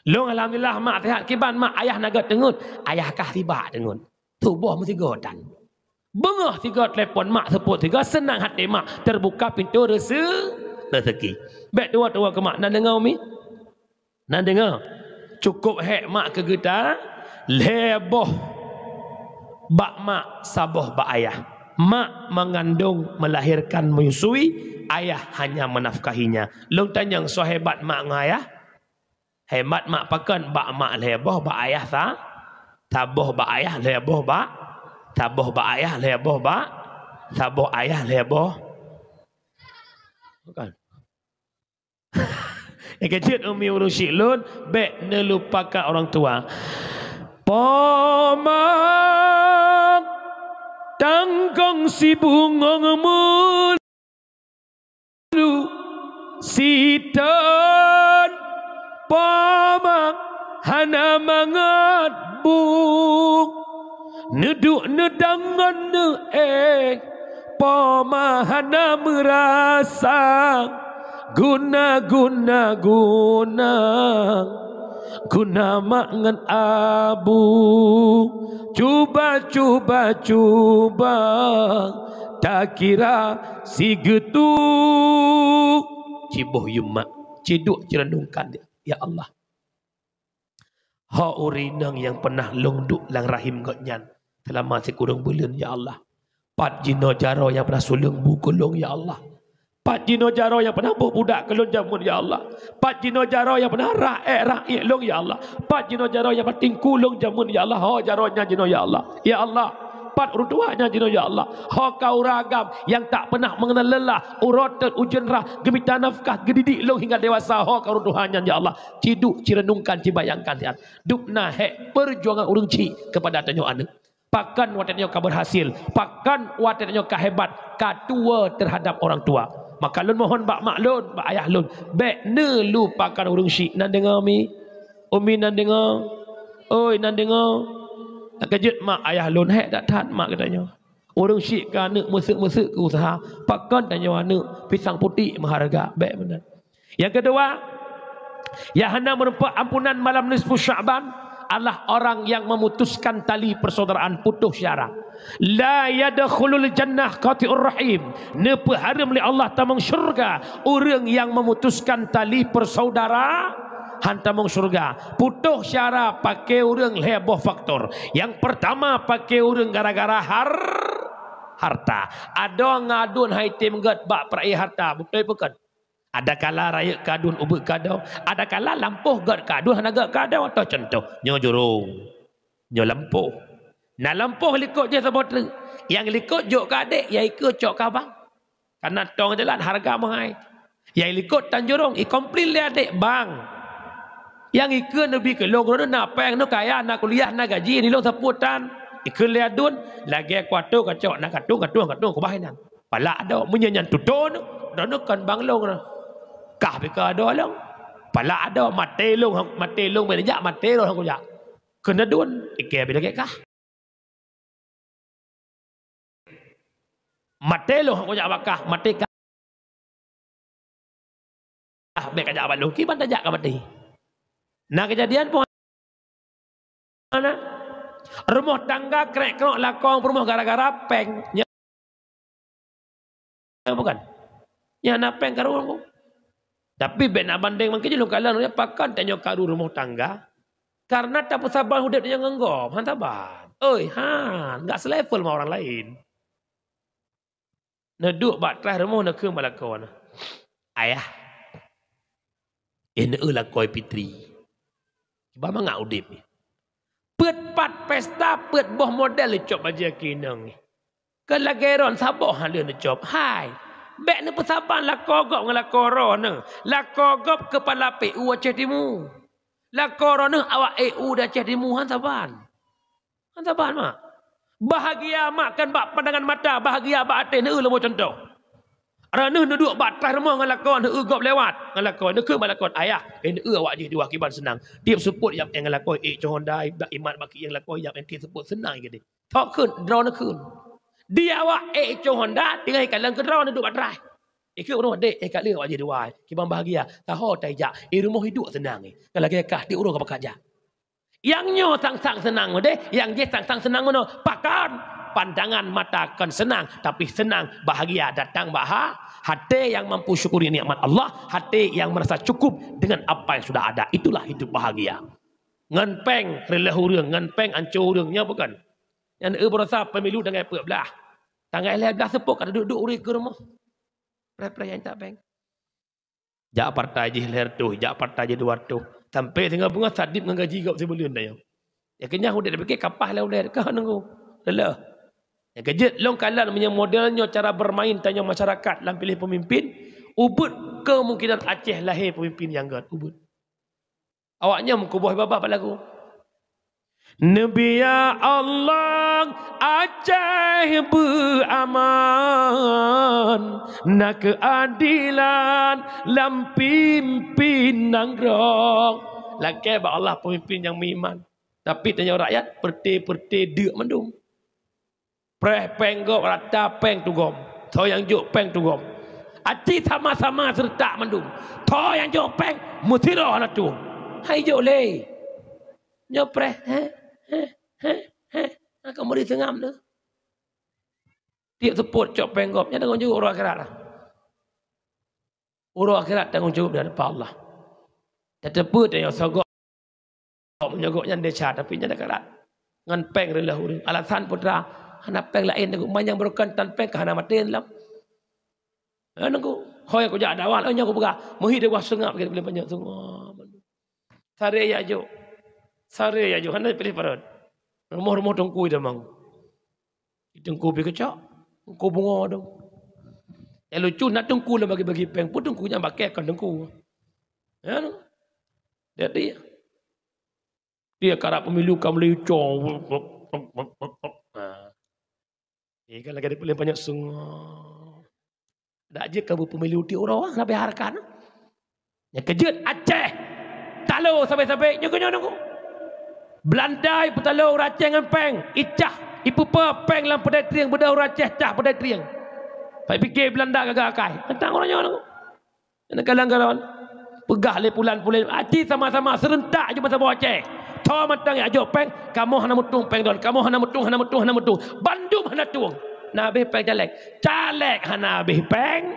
"Lôn alhamdulillah, Mak, sehat." "Kiban, Mak, ayah na gét teungeut?" "Ayah kah sibak teungeut. Tuboh meusigoe tan." Beungoh sigoe telepon mak, seupôt sigoe, seunang hati mak, terbuka pintu reuse-, reuzeuki. Bék tuwoe-tuwoe keu mak, na deungoe mi? Na deungoe? Cukup hék mak keu geuta, lhée boh bak mak, saboh bak ayah. Mak mengandung, melahirkan, menyusui, ayah hanya menafkahinya. Lôn tanyong, soe hebat mak ngon ayah? Hebat mak pakon? Bak mak lhée boh, bak ayah sa-, saboh bak ayah, lhée boh bak, saboh bak ayah, lhée boh bak, saboh ayah, lhée boh. Bukan. Nyang keujeuet umi ureuëng syiek lôn, bék neulupakan orang tua. Po mak, tanggong sibungong mun. Siton po mak hana mangat bu, neuduek neudong ngon neuéh, po mak hana meurasa guna, guna, guna. Guna mak ngon abu, cuba, cuba, cuba takira sigeutu. Ciboh yum mak, ciduek cireunungkan, ya Allah. Ho ureuëng inong nyang pernah lôn duek lam rahim gobnyan selama sikureueng buleuen, ya Allah. Pat jinoe jaroe nyang pernah suleueng bu keu lôn, ya Allah. Pat jinoe jaroe nyang pernah boh budak keu lôn jameun, ya Allah. Pat jinoe jaroe nyang pernah rah ék rah iek lôn, ya Allah. Pat jinoe jaroe nyang pernah tingku lôn jameun, ya Allah. Ho jaroe nyan jinoe, ya Allah. Ya Allah, pat ureuëng tuha nyan jinoe, ya Allah. Ho ka ureuëng agam nyang tak pernah mengenal lelah, uroe teuk ujeuen rhah, geumita nafkah, geudidik lôn hingga dewasa. Ho ka ureuëng tuha nyan, ya Allah. Ciduek cireunungkan, cibayangkan siat. Dubna hék peujuangan ureuëng chik keupada tanyoe aneuëk. Pakon watée tanyoe ka beurhasil, pakon watée tanyoe ka hebat, ka tuwoe teuhadab orang tua. Maka lôn mohon bak mak lôn, bak ayah lôn, bék neulupakan ureuëng chik. Nan deungoe mi? Umi nan deungoe? Oi, nan deungoe? Nyang keujeuet mak ayah lôn hék that-that mak geutanyoe. Ureuëng chik keu aneuëk, meuseuek-meuseuek keu useuha, pakon tanyoe aneuëk pisang putéh meuhareuga, bék meunan. Nyang keudua, nyang hana meurumpok ampunan malam nisfu Sya'ban adalah orang yang memutuskan tali persaudaraan, putus syara. La yadkhulul jannah qati'ur rahim. Neupeuhareuem lé Allah tamong syurga ureuëng nyang memutuskan tali persaudaraan, tamong syurga. Putus syara paké ureuëng lhée boh faktor. Nyang peurtama, paké ureuëng gara-gara har-, harta. Adoe ngon aduen hai tem gét bak peurayeuk harta, beutôi pakon? Adakala rayeuk keu aduen ubeut keu adoe, adakala lampôh gét keu aduen hana gét keu adoe. Toh cuntoh, nyoe jurông, nyoe lampôh. Na lampôh likot jih saboh treuk, nyang likot jok keu adék, nyang ikeue cok keu abang. Kana tong jalan hareuga meuhai. Nyang likot tan jurông, ikomplain lé adék, "Bang, nyang ikeue neubi keu lôn, droeneuh na péng, na kaya, na kuliah, na gaji, nilôn sapeue tan." Ikheun lé aduen, lagèe kuato kacok, na katueng, katueng, katueng, kubah inan. Palak adoe, meunyoe nyan tutoe, droeneuh kon bang lôn na. Kah pih ka adoe lôn. Palak adoe, maté lôn, maté lôn, bèk jak, maté lôn, kujak. Kheun aduen, ikheun bèk lagèe kah. Maté lôn, kujak bak kah, maté kah. Ah, bèk kajak bak lôn, kiban tajak ka maté. Na keujadian peue hana? Rumoh tangga krek-krok lakong peurumoh gara-gara péng. Nya bukan? Nya na péng karu. Tapi bèk na bandeng mangkeujih lôn kalon, pakon tanyoe karu rumoh tangga? Karena tapeusaban udép tanyoe ngon gob, han saban. Oi, han, enggak selevel sama orang lain. Neuduek bak traih rumoh neukheun bak lakoe na, "Ayah, eh, neueu lakoe Fitri. Kiban mangat udép nyoe. Peuet pat pesta, peuet boh model neucok bajèe keu inong nyoe. Keu lagèe droen saboh han lheueh neucok. Hai, bèk neupeusaban lakoe gob ngon lakoe droeneuh. Lakoe gob keupala P U Aceh Timu. Lakoe droeneuh awak E U di Aceh Timu, han saban." Han saban, mak. Bahagia mak kan bak pandangan mata, bahagia bak até, neueu lôn boh cuntoh. Droeneuh neuduek bak traih rumoh ngon lakoe, neueu gob lewat ngon lakoe, neukheun bak lakoe, "Ayah, eh, neueu awak jih dua kiban seunang." Tiep seupôt jak ngon lakoe, ék cok honda, bak imat bak kieng lakoe, jak ngon tiep seupôt seunang keudéh. Thok kheun, droeneuh kheun. Di awak ék cok honda, tinggai kalon keu droeneuh duek bak traih. Ikheun rumoh, "Dek, eh, ka lheueh awak jih dua, kiban bahagia." Taho tajak, eh, rumoh iduek seunang, eh. Ka lagèe kah tiep uroe ka pakat jak. Nyang nyoe sang-sang seunang meudeh, nyang jéh sang-sang seunang meunoe. Pakon? Pandangan mata kon seunang, tapi seunang bahagia datang bak ha-, hati yang mampu syukuri nikmat Allah, hati yang merasa cukup dengan apa yang sudah ada. Itulah hidup bahagia. Ngon péng reuloh ureueng, ngon péng anco ureueng, nyoe bukan? Nyan eu beurasa pemilu tanggai peuet blah. Tanggai lhèe blah seupôt ka duek-duek ureueng keu rumoh. Preh-preh nyang tak péng. Jak partai jih lhèe reutôh, jak partai jih dua reutôh. Sampai singoh beungoh sadit ngon gaji gob sibuleuen tanyoe. Nyang keunyan udép tapike kapah lé ulèe ka nunggu. Leuleh. Nyang keujeuet lôn kalon meunyoe model nyoe cara bermain tanyoe masyarakat lam piléh pemimpin, ubeuet kemungkinan Aceh lahé pemimpin nyang göt, ubeuet. Awak nyan meukuboh babah bak lagu. Neubiya Allah Aceh beuaman, na keuadilan lam pimpin nanggroe. Lakèe bak Allah peumimpin nyang meuiman. Tapi tanyoe rakyat, peureute-peureute deuk mandum. Preh péng gob, rata péng tugom. Tho nyang jok péng tugom. Aci sama-sama seuretak mandum. Tho nyang jok péng, meusiroh hana tueng. Hai jok lé. Nyoe preh, heh, heh, heh, heh. Akan meuri seungab tu. Tiep seupôt cok péng gob, nyan tanggong jaweueb uroe akhirat lah. Uroe akhirat tanggong jaweueb di hadapan Allah. Tateupeue tanyoe soe gob. Meunyoe gob nyan desya, tapi nyan akhirat. Ngon péng reuloh ureueng. Alasan peue teuma? Hana péng laén, teuma nyang beureukan tan péng ka hana maté lom. Ha, nunggu. Ho nyang kujak dakwah, ho nyang kupeugah. Meuhi deuh seungab, lagèe buleuen panyöt seungab. Saré jak jok. Saré jak jok. Hana piléh parot. Rumoh-rumoh teungku itamong. Teungku pih keucok, teungku beungoh dong. Nyang lucu na teungku lam bagi-bagi péng, peue teungku nyang paké kon teungku. Ya, no. Jadi, dia karap pemilu ka mulai cong. Ha. Ni kan lagèe di buleuen panyöt seungab. Dak jeuet ka beupemilu tiep uroe, ah, sabe hareukat. Nyang keujeuet Aceh. Talo sabe-sabe, nyoe keunyoe nunggu. Beulanda ipeutalo ureueng Aceh ngon péng, icah, ipeupe péng lam peudai trieng, beudôh ureueng Aceh cah peudai trieng. Pai pike Beulanda gaga akai. Tantang uroe nyoe nunggu. Nyang kalang galon. Peugah lé pulan-pulan, aci sama-sama seureuntak jeuet meusaboh Aceh. Tho mantong jak jok péng, kamoe hana meutueng péng droen, kamoe hana meutueng, hana meutueng, hana meutueng. Bandum hana tueng. Na habéh péng caleg. Caleg hana habéh péng,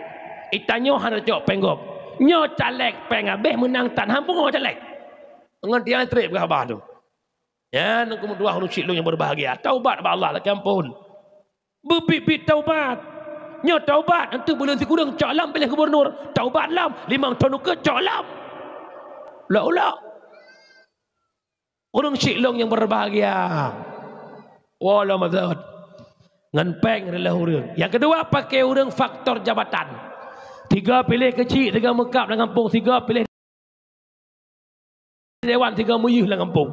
itanyoe hana jok péng gob. Nyoe caleg péng habéh meunang tan, han pungo caleg. Ngon tiang trép geuhaba tu. Nyan keuh meutuah ureueng syik lôn nyang berbahagia. Taubat bak Allah, lakèe ampôn. Beubiet-biet taubat. Nyoe taubat, enteuk buleuen sikureueng cok lom piléh gubernur. Taubat lom, limong thon ukeue cok lom. Ulok-ulok. Ureueng syik lôn nyang berbahagia. Woe lom azot. Ngon péng reuloh ureueng. Nyang keudua, paké ureueng faktor jabatan. Sigoe piléh keuchik, sigoe meukab lam gampông, sigoe piléh dewan, sigoe meuyeuh lam gampông.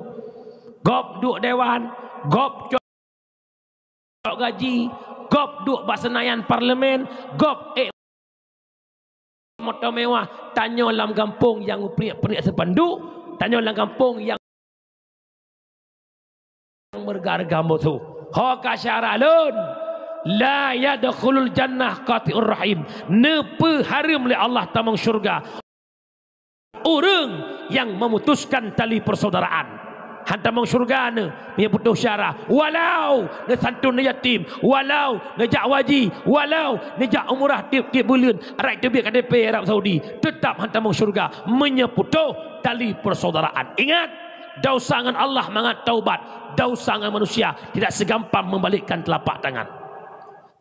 Gob duek dewan, gob cok gaji, gob duek bak Senayan Parlemen, gob ék moto mewah, tanyoe lam gampông nyang priek-priek seupanduk, tanyoe lam gampông nyang meureuga-reuga musoh. Ho ka syarah lôn, "La yadkhulul jannah qati'ur rahim." Neupeuhareuem lé Allah tamong syeuruga ureuëng nyang memutuskan tali persaudaraan. Han tamong syeuruga neu, meunyo putôh syarah. Walau neusantun yatim, walau neujak haji, walau neujak umrah tiep-tiep buleuen, rot teubiet K T P Arab Saudi, teutap han tamong syeuruga meunyo putôh tali persaudaraan. Ingat, desya ngon Allah mangat taubat, desya ngon manusia tidak segampang membalikkan telapak tangan.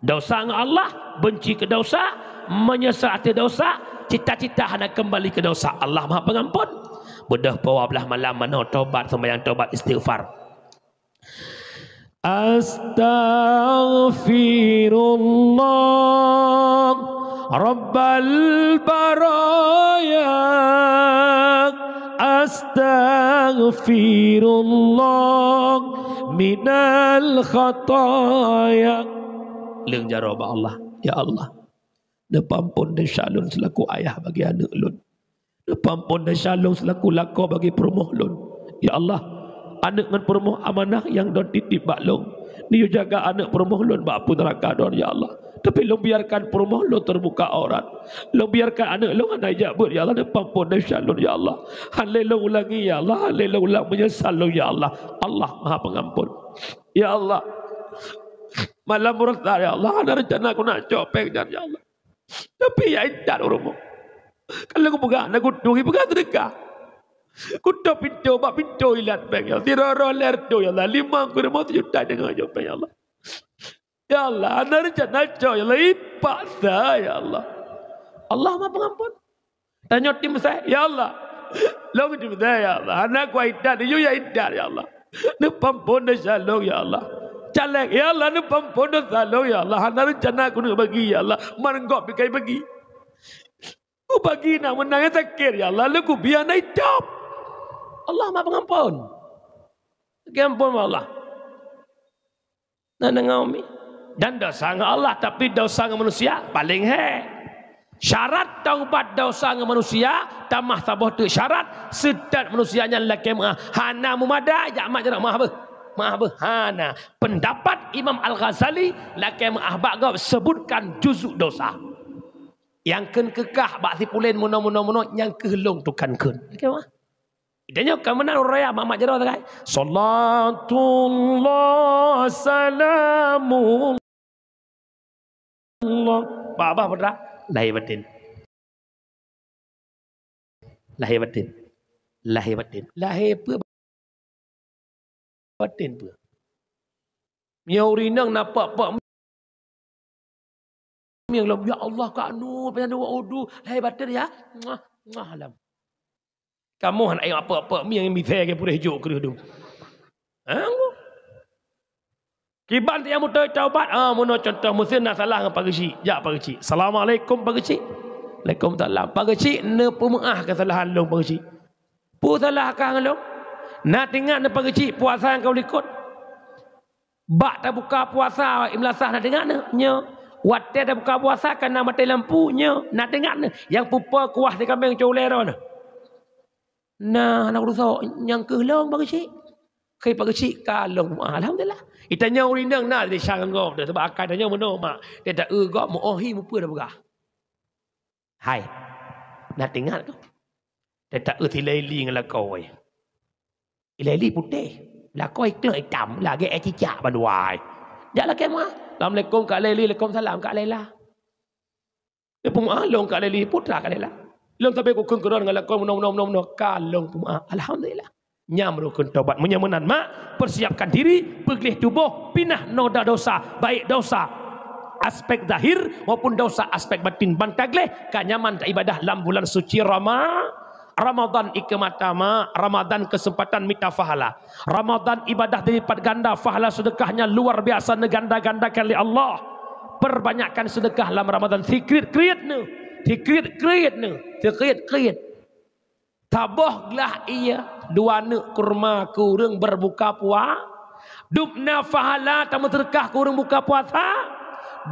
Desya ngon Allah, benci keu desya, meunyeusai ateueh desya, cita-cita hana keumbali keu desya. Allah Maha Pengampun. Beudôh poh dua blaih malam manoe taubat, seumayang taubat, istighfar. Astaghfirullah Rabbal baraya. Astaghfirullah minal khataya. Leueng jaroe bak Allah, "Ya Allah, neupeuampon desya lôn seulaku ayah bagi aneuëk lôn. Neupeuampon desya lôn seulaku lakoe bagi peurumoh lôn. Ya Allah, aneuëk ngon peurumoh amanah nyang droe titip bak lôn. Neuyue jaga aneuëk peurumoh lôn bak apui neuraka droe, ya Allah. Tapi lôn biarkan peurumoh lôn teubuka aurat. Lôn biarkan aneuëk lôn hana ijak beuet, ya Allah, neupeuampon desya lôn, ya Allah. Han lé lôn ulangi, ya Allah, han lé lôn ulang, meunyeusai lôn, ya Allah." Allah Maha Pengampun. Ya Allah, malam mursa, ya Allah, hana reuncana keuneuk cok péng nyan, ya Allah. Tapi ya intat ureuëng. Kalau kupeugah, na kutu, kupeugah seudeukah. Kutôp pintoe, bak pintoe ilat péng, ya Allah. Sidroe-droe lhèe reutôh, ya Allah. Limong kureung, sijuta deungon jok péng, ya Allah. Ya Allah, hana reuncana cok, ya Allah. Ipaksa, ya Allah. Allah Maha Pengampun. Tanyoe tim besai, "Ya Allah, lôn tim besai, ya Allah. Hana kuat intat, yue ya intat, ya Allah. Neupeuampon desya lôn, ya Allah. Caleg, ya Allah, neupeuampon desya lôn, ya Allah. Hana reuncana keuneuk bagi, ya Allah. Man gob pih ka ibagi. Kubagi na meunang nyang sakét, ya Allah. Lôn kubiet na itôb." Allah Maha Pengampun. Geupeuampon Allah. Na deungoe mi? Dan desya ngon Allah, tapi desya ngon manusia paleng hék. Syarat taubat desya ngon manusia, tamah saboh teuk syarat, seutôt manusia nyan lakée meu'ah, hana meumada jak mat jaroe, "Meu'ah beuh, meu'ah beuh," hana. Pendapat Imam Al-Ghazali, lakée meu'ah bak gob seubutkan juzuk desya. Nyang kheun keukah bak si pulen meunoe, meunoe, meunoe, nyang kheueh lôn tukan kheun. Lakée meu'ah. Tanyoe ka meunan uroe raya mat-mat jaroe sagai. Salatullah salamullah. Babah putra, lahé baten. Lahé baten. Lahé baten. Lahé peue? Baten peue? Meunyoe ureuëng inong na pok-pok mieng lom, "Ya Allah, ka nu, payah dua udu, lahé baten ya." Muah, muah lam. Kamoe hana ingat pok-pok mieng misée ke pureh jok kreueh dum. Ha? Kiban tiang mutôi taubat, ah, meunoe contoh meusén na salah ngon Pak Geuchik. Jak Pak Geuchik. "Assalamualaikum Pak Geuchik." "Waalaikumsalam." "Pak Geuchik, neupeumeu'ah keusalahan lôn Pak Geuchik." "Peue salah kah ngon lôn?" "Na teuingat neuh Pak Geuchik puasa nyang ka likot?" Bak tabuka puasa, imeulasah na teuingat neuh? Nyo. Watée tabuka puasa ka na maté lampu? Nyo. Na teuingat neuh? Nyang pupo kuah si kaméng cot ulée droeneuh? Na, na kurusak, nyang kheueh lôn Pak Geuchik. Kheueh Pak Geuchik ka lôn. Alhamdulillah. Itanyoe ureuëng inong na desya ngon gob, sabab akai tanyoe meunoe mak. Teuta eu gob meu-oh hi mupeue dah peugah. Hai, na teuingat kah? Teuta eu sileli ngon lakoe. Ileli putéh, lakoe kleueng itam lagée éh cicak bandua. Jak lakée meu'ah. "Assalamualaikum Kak Leli." "Waalaikumsalam Kak Lela." Neupeumeu'ah lôn Kak Leli, putra Kak Lela. Lôn sabe kukheun keudroe ngon lakoe meunoe, meunoe, meunoe, meunoe. Ka lôn peumeu'ah. Alhamdulillah. Nyan rukon taubat. Meunyoe meunan mak, persiapkan diri, peugleh tuboh, pinah noda desya, baik desya aspek zahir maupun desya aspek batin. Ban ka gleh, ka nyaman taibadah lam bulan suci Rama-, Ramadan. Ikeu mata mak, Ramadan keuseumpatan mita pahala. Ramadan ibadah dilipat ganda, pahala seudeukahnya luar biasa, neuganda-gandakan lé Allah. Perbanyakkan seudeukah lam Ramadan, sikriet-kriet neuh, sikriet-kriet neuh, sikriet-kriet. Saboh glah ie, dua neuk kurma keu ureuëng berbuka pua-, Dum na pahala tameuseudeukah keu ureuëng buka puasa,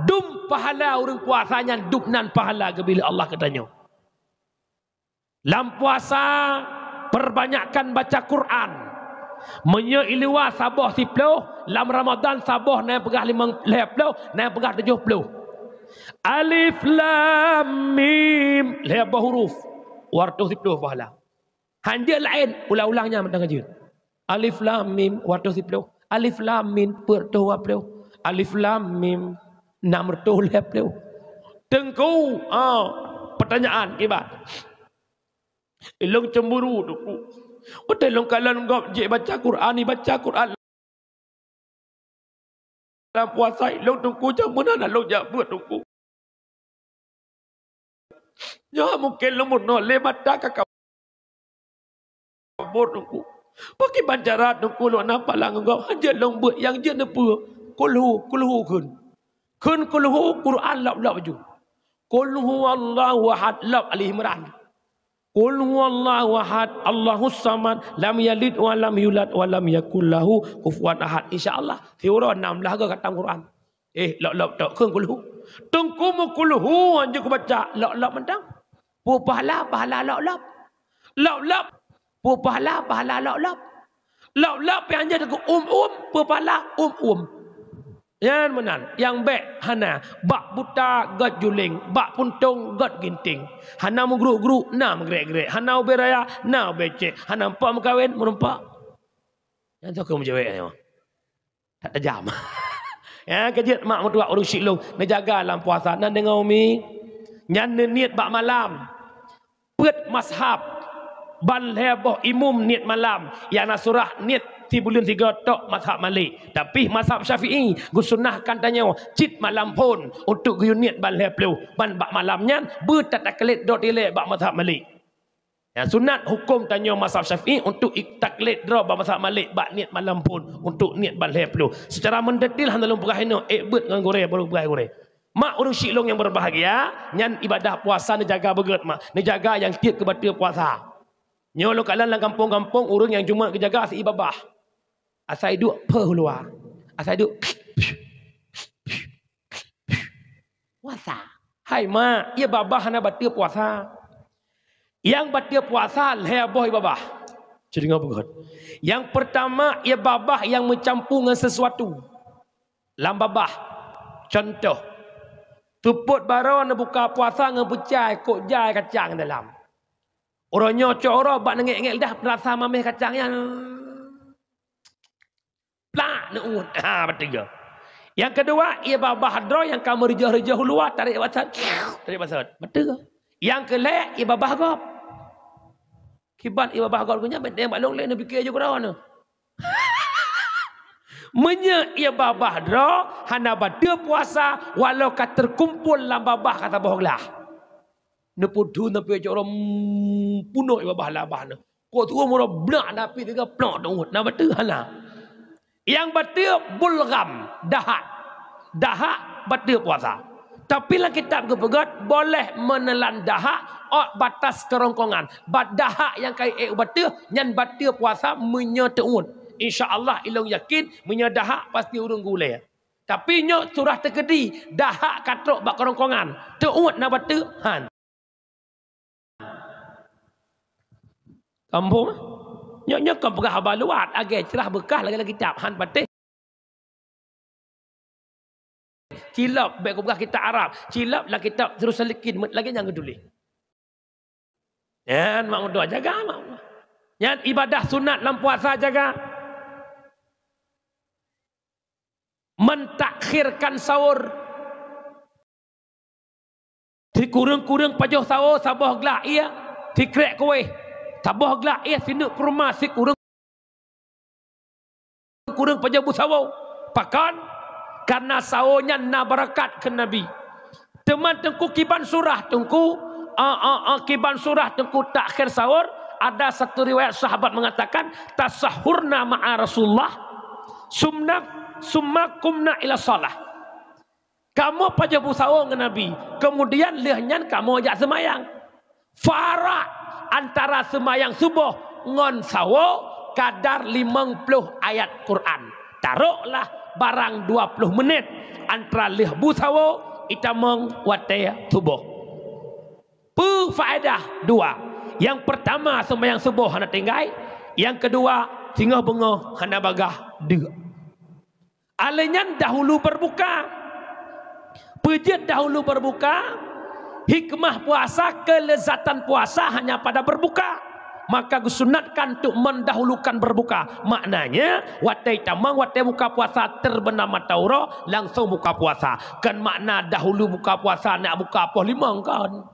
dum pahala ureuëng puasa nyan dum nan pahala geubri lé Allah keu tanyoe. Lam puasa, perbanyakkan baca Quran. Meunyoe i luwa saboh siploh, lam Ramadan saboh na nyang peugah limong, lhée ploh, na nyang peugah tujoh ploh. Alif Lam Mim, lhée boh huruf, dua ratus siploh pahala. Hanjeuet laén, ulang-ulang nyan mantong hanjeuet. Alif Lam Mim, dua ratus siploh. Alif Lam Mim, peuet reutôh dua ploh. Alif Lam Mim, nam reutôh lhée ploh. Teungku, ah, pertanyaan kiban. Ilong cemburu, Teungku. Watée lôn kalon gob jeuet baca Quran, ibaca Quran lam puasa, ilong Teungku cemburu, na lôn jak beuet, Teungku. Nyoe mungken lôn meunoe lé mata ka kabur, Teungku. Pakriban cara, Teungku, lôn na pahala ngon gob, hanjeuet lôn beuet, nyang jeuet neupeue, kulhu, kulhu kheun. Kheun kulhu, Quran lop-lop ju. Qul huwallahu ahad, lop Ali Imran. Qul huwallahu ahad, Allahus samad, lam yalid wa lam yulad wa lam yakul lahu kufuwan ahad. Insya Allah, siuroe nam blah goe khatam Quran. Eh, lop-lop tok kheun kulhu. Teungku meukulhu hanjeuet kubaca, lop-lop mantong. Peue pahala, pahala lop-lop. Lop-lop, peue pahala, pahala lop-lop. Lop-lop nyang hanjeuet keu um-um, peue pahala um-um. Nyan meunan, nyang bék hana, bak buta göt juléng, bak puntông göt ginting. Hana meugruk-gruk, na meugrek-grek. Hana ubé raya, na ubé cék. Hana meupak meukawen, meurumpok. Nyan toh keu meujaweueb nyoe. That tajam. Ya, keujeuet mak meutuah ureuëng syiek lôn, neujaga lam puasa, na deungoe umi. Nyan neuniet bak malam. Peuet mazhab, ban lhée boh imum niet malam, nyang na surah niet sibuleuen sigoe tok mazhab Malik. Tapi mazhab Syafi'i geusunnahkan tanyoe cit malam phon untuk geuyue niet ban lhée ploh, ban bak malam nyan beutataklit droe dilée bak mazhab Malik. Ya, sunat huköm tanyoe mazhab Syafi'i untuk ik-, taklit droe bak mazhab Malik bak niet malam phon untuk niet ban lhée ploh. Secara mendetil hana lôn peugah inoe, ék beuet ngon gurée baru peugah gurée. Mak ureuëng syiek lôn nyang berbahagia, nyan ibadah puasa neujaga beugét mak, neujaga nyang tiek keu bateue puasa. Nyoe lôn kalon lam gampông-gampông ureuëng nyang Jumat geujaga si babah. Asai duek peuh luwa. Asai duek puasa. Hai mak, ie babah hana bateue puasa. Nyang bateue puasa lhée boh ie babah. Cit deungoe beugét. Nyang peurtama, ie babah nyang meucampur ngon sesuatu. Lam babah, contoh, seupôt baroe neubuka puasa ngon peucai kok jai kacang dalam. Uroe nyoe cok uroe bak neungék-ngék lidah peurasa maméh kacang nyan. Plak neuuet. Ha, bateue. Nyang keudua, ie babah droe nyang ka meurijah-rijah u luwa, tarék bak saut. Tarék bak saut. Bateue. Nyang keulhée, ie babah gob. Kiban ie babah gob geuh nyan, bèk teueng bak lôn lé, neupiké ju keudroe nyoe. Meunyoe ie babah droe hana bateue puasa, walau ka teukumpol lam babah ka saboh glah. Neupeudu neupeucok rhom punoh ie babah lam babah nyoe. Kok tuwoe meurok blak na pih teuga plok teuuet, na bateue hana. Nyang bateue bulgham, dahak. Dahak bateue puasa. Tapi lam kitab geupeugét, boleh menelan dahak ôt batas kerongkongan. Ba dahak nyang ka ék u bateue, nyan bateue puasa meunyoe teuuet. Insya Allah, ilôn yakin, meunyoe dahak pasti ureuëng gulée. Tapi nyoe surah teukeudi, dahak ka trok bak kerongkongan. Teuuet na bateue, han. Kampung. Nyoe, nyoe kon peugah haba luwat, agée ceurah beukah lagée lam kitab, han patéh. Cilop, bék kupeugah kitab Arab. Cilop lam kitab Sirus Salikin, lagée nyan geutuléh. Nyan mak meutuah, jaga mak meutuah. Nyan ibadah sunat lam puasa jaga. Mentakhirkan sahur. Sikureueng-kureueng pajoh sahô saboh glah ié, sikrék kuéh saboh glah ié, sineuk keuruma sikureueng-kureueng pajoh bu sahô. Pakon? Kareuna sahô nyan na beureukat kheun Nabi. Teuma teungku kiban surah teungku, a, a, a, kiban surah teungku takhir sahur, ada satu riwayat sahabat mengatakan, "Tasahhurna ma'a Rasulullah, sumna, summa qumna ila shalah." Kamoe pajoh bu sahô ngon Nabi, keumudian lheueh nyan kamoe jak seumayang. Farak antara seumayang suboh ngon sahô kadar limong ploh ayat Quran. Taroklah barang dua ploh menit antara lheueh bu sawoe itamong watée suboh. Peue faedah dua? Nyang peurtama, seumayang suboh hana tinggai. Nyang keudua, singoh beungoh hana bagaih deuk. Alèh nyan dahulu berbuka. Peue jeuet dahulu berbuka? Hikmah puasa, kelezatan puasa hanya pada berbuka. Maka geusunatkan untuk mendahulukan berbuka. Maknanya, watèe tamong, watèe buka puasa, terbenam mata uroe, langsung buka puasa. Kon makna dahulu buka puasa, nak buka poh limong, kon.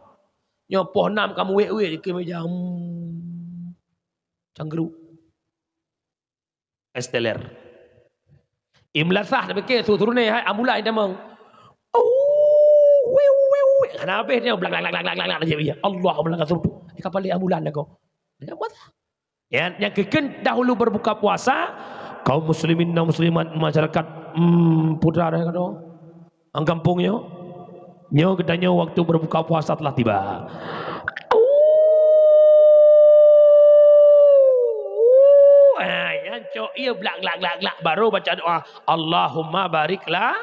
Nyoe poh nam kamoe wèk-wèk di keumeja. Hmm. Canggeru. Es teler. Imlasah tapike su-, suruh nyan hai ambulan tamong. Oh, wiu, wiu, wiu. Hana habéh nyan, blang, blang, blang, blang, blang, blang, blang, ya Allah, blang, blang, blang. Di kapal ambulan lagoe. Dia puasa. Ya, nyang keukeuen dahulu berbuka puasa, kaum muslimin dan muslimat masyarakat, hmm, putra dan kado. Lam gampông nyoe, nyoe geutanyoe waktu berbuka puasa telah tiba. Ah, nyan cok ie blak, blak, blak, blak, baru baca doa, "Allahumma barik la-,"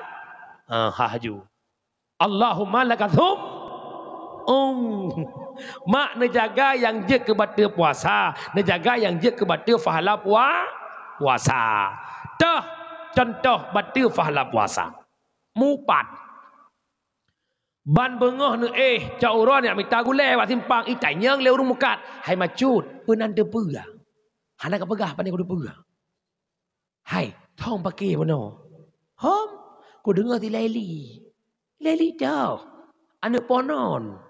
ah, hah ju. "Allahumma laka sum." Oh. Mak neujaga nyang jeuet keu bateue puasa, neujaga nyang jeuet keu bateue pahala pua-, puasa. Toh, contoh bateue pahala puasa. Mupat. Ban beungoh neuéh, cok uroe nyan mita gulée bak simpang, itanyong lé ureuëng mukat, "Hai macut, peue nan teupeue?" Hana kapeugah pane kuteupeue. "Hai, thong paké bunoe." "Hom, kudeungoe si Laili." "Laili toh? Aneuëk ponon."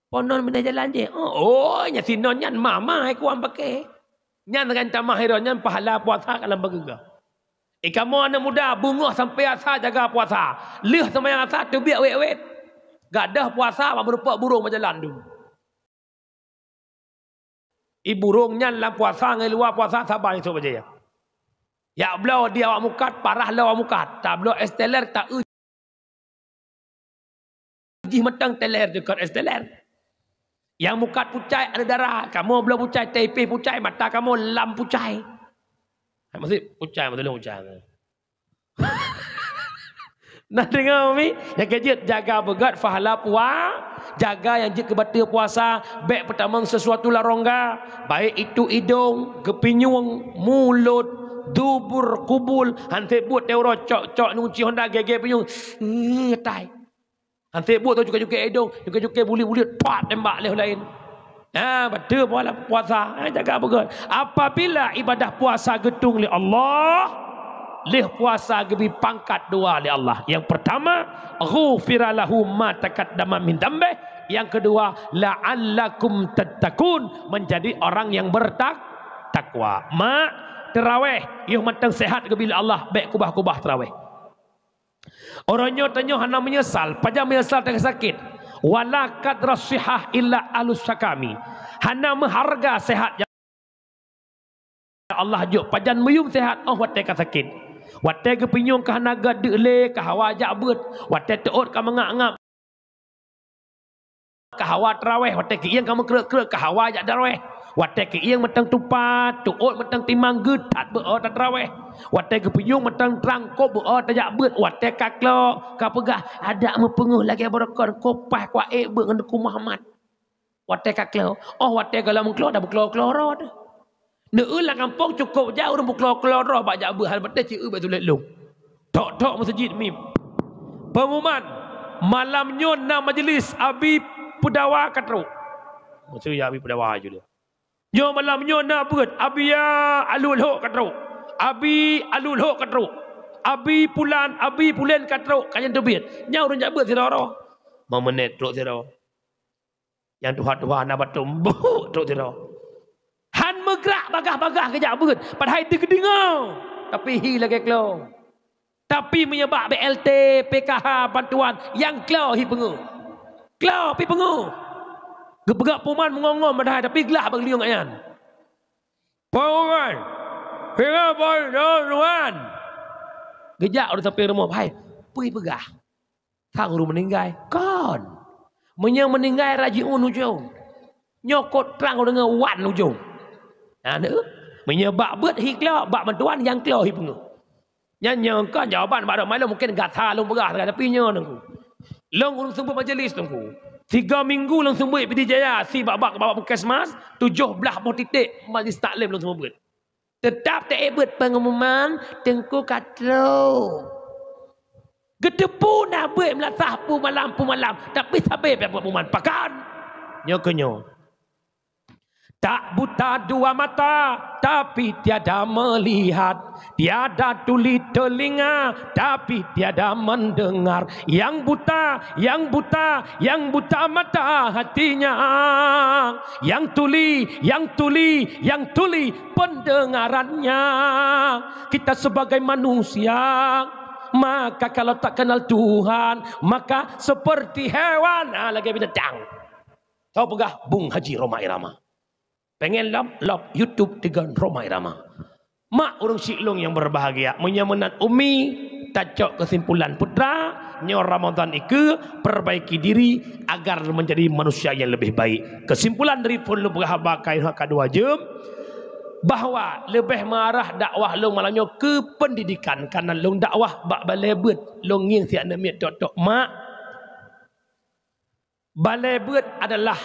Ponon meunai jalan jih. Oh, oh, nyan sinon nyan mama hai kuam paké. Nyan kan tamah hiron nyan pahala puasa ka lam bageuga. Ikamoe aneuëk muda, beungoh sampai asa jaga puasa. Lheueh seumayang asa teubiet wét-wét. Gadôh puasa bak meurumpok burông bak jalan tu. I burông nyan lam puasa ngon luwa puasa saban isôk bajée. Yak bloe di awak mukat, parah lom awak mukat. Tabloe es teler, ta-eu jih mantong teler dekat es teler. Nyang mukat pucai ada darah, kamoe bloe pucai, teupih pucai, mata kamoe lam pucai. Hai, maksud pucai, maksud lôn pucai. Nah, deungoe mi, nyang keu jeuet jaga beugét pahala pua-, jaga nyang jeuet keu bateue puasa, bék peutamong sesuatu lam rongga, baik itu idong, geupinyueng, mulut, dubur, kubul, han sép buet teuroe cok-cok nunci honda gege pinyueng, hmm, tai. Han sép buet tu cuke-cuke idong, cuke-cuke bulit-bulit, pat tembak lé laén. Nah, beutôi pahala puasa. Ha, jaga beugét. Apabila ibadah puasa geutung lé Allah, lheueh puasa geubri pangkat dua lé Allah. Yang pertama, ghufira lahu ma taqaddama min dzambih. Yang kedua, la'allakum tattaqun, menjadi orang yang bertak-, takwa. Mak, teurawéh, yoh mantong sehat geubri lé Allah, bék kubah-kubah teurawéh. Uroe nyoe tanyoe hana meunyeusal, pajan meunyeusal teuka sakét. Wala qadra shihah illa ahlus sakami. Hana meuharga sehat nyang Allah jok, pajan meuyuem sehat óh watée ka sakét. Watée geupinyueng ka hana gét deuk lé, ka hawa jak beuet. Watée teuôt ka meungab-ngab. Ka hawa teurawéh, watée keuieng ka meukreuek-kreuek, ka hawa jak teurawéh. Watée keuieng mantong tupat, teuôt mantong timang geutat beu-o tateurawéh. Watée geupinyueng mantong trang kôb beu-o tajak beuet, watée ka klo, ka peugah, adak meupeungeuh lagée beureukat, kôb paih kuaék beuet ngon Teungku Muhammad. Watée ka klo, óh watée gohlom klo, dak beuklo-klo droe teuh. Neueu lam gampông cukôp jak ureuëng beuklo-klo droe bak jak beuet, hana patéh ci eu bak tuléh lôn. Thok-thok meuseujid mim. Peungumuman, malam nyoe na majeulis Abi Peudawa ka trok. Maksud ya Abi Peudawa ju dia. Nyoe malam nyoe na beuet Abi ya Alulhok ka trok. Abi Alulhok ka trok. Abi Pulan, Abi Pulen ka trok, ka nyan teubiet. Nyan ureuëng jak beuet sidroe-droe. Meunét trok sidroe. Nyang tuha-tuha na batom, beuh, trok sidroe. Han meugrak bagah-bagah geujak beuet, padahai teuh geudeungoe, tapi hi lagée klo. Tapi meunyoe bak B L T, P K H, bantuan, nyang klo hi peungeuh. Klo pi peungeuh. Geupeugah puman meungon-ngon padahai, tapi glah bak geulieng nyan. Puman, singoh poh lhèe tuan. Geujak ureuëng sampéng rumoh, hai, peue peugah? Sang ureuëng meuninggai? Kon. Meunyoe meuninggai rajiun ujong. Nyoe kot trang deungon wan ujong. Nah, neu. Meunyoe bak beuet hi klo, bak meutuan nyang klo hi peungeuh. Nyan nyoe kan jawaban bak ramai lôn mungkin gata lôn peugah, tapi nyoe Teungku. Lôn ureuëng seumeubeuet majlis Teungku. Tiga minggu lôn seumeubeuet Pidie Jaya, si bak-bak bak puskesmas, tujoh blaih boh titik majlis taklim lôn seumeubeuet. Teutap teuebeuet pengumuman Teungku ka trok. Geuteupeue na beuet meulasah peue malam, peue malam, tapi sabe pih buet pengumuman. Pakon? Nyoe keu nyoe. Tak buta dua mata, tapi tiada melihat. Tiada tuli telinga, tapi tiada mendengar. Yang buta, yang buta, yang buta mata hatinya. Yang tuli, yang tuli, yang tuli pendengarannya. Kita sebagai manusia, maka kalau tak kenal Tuhan, maka seperti hewan, ah, lagée binatang. Tau peugah Bung Haji Rhoma Irama. Pengen lom, lom YouTube tiga Rhoma Irama. Mak ureuëng syik lôn nyang berbahagia, meunyoe meunan umi, tacok kesimpulan putra, nyoe Ramadan ikeue, perbaiki diri agar menjadi manusia yang lebih baik. Kesimpulan dari phon lôn peugah haba ka dua jeuem, bahwa leubeh meuarah dakwah lôn malam nyoe keu pendidikan, karena lôn dakwah bak balée beuet, lôn ngieng siat aneuk miet tok-tok mak. Balée beuet adalah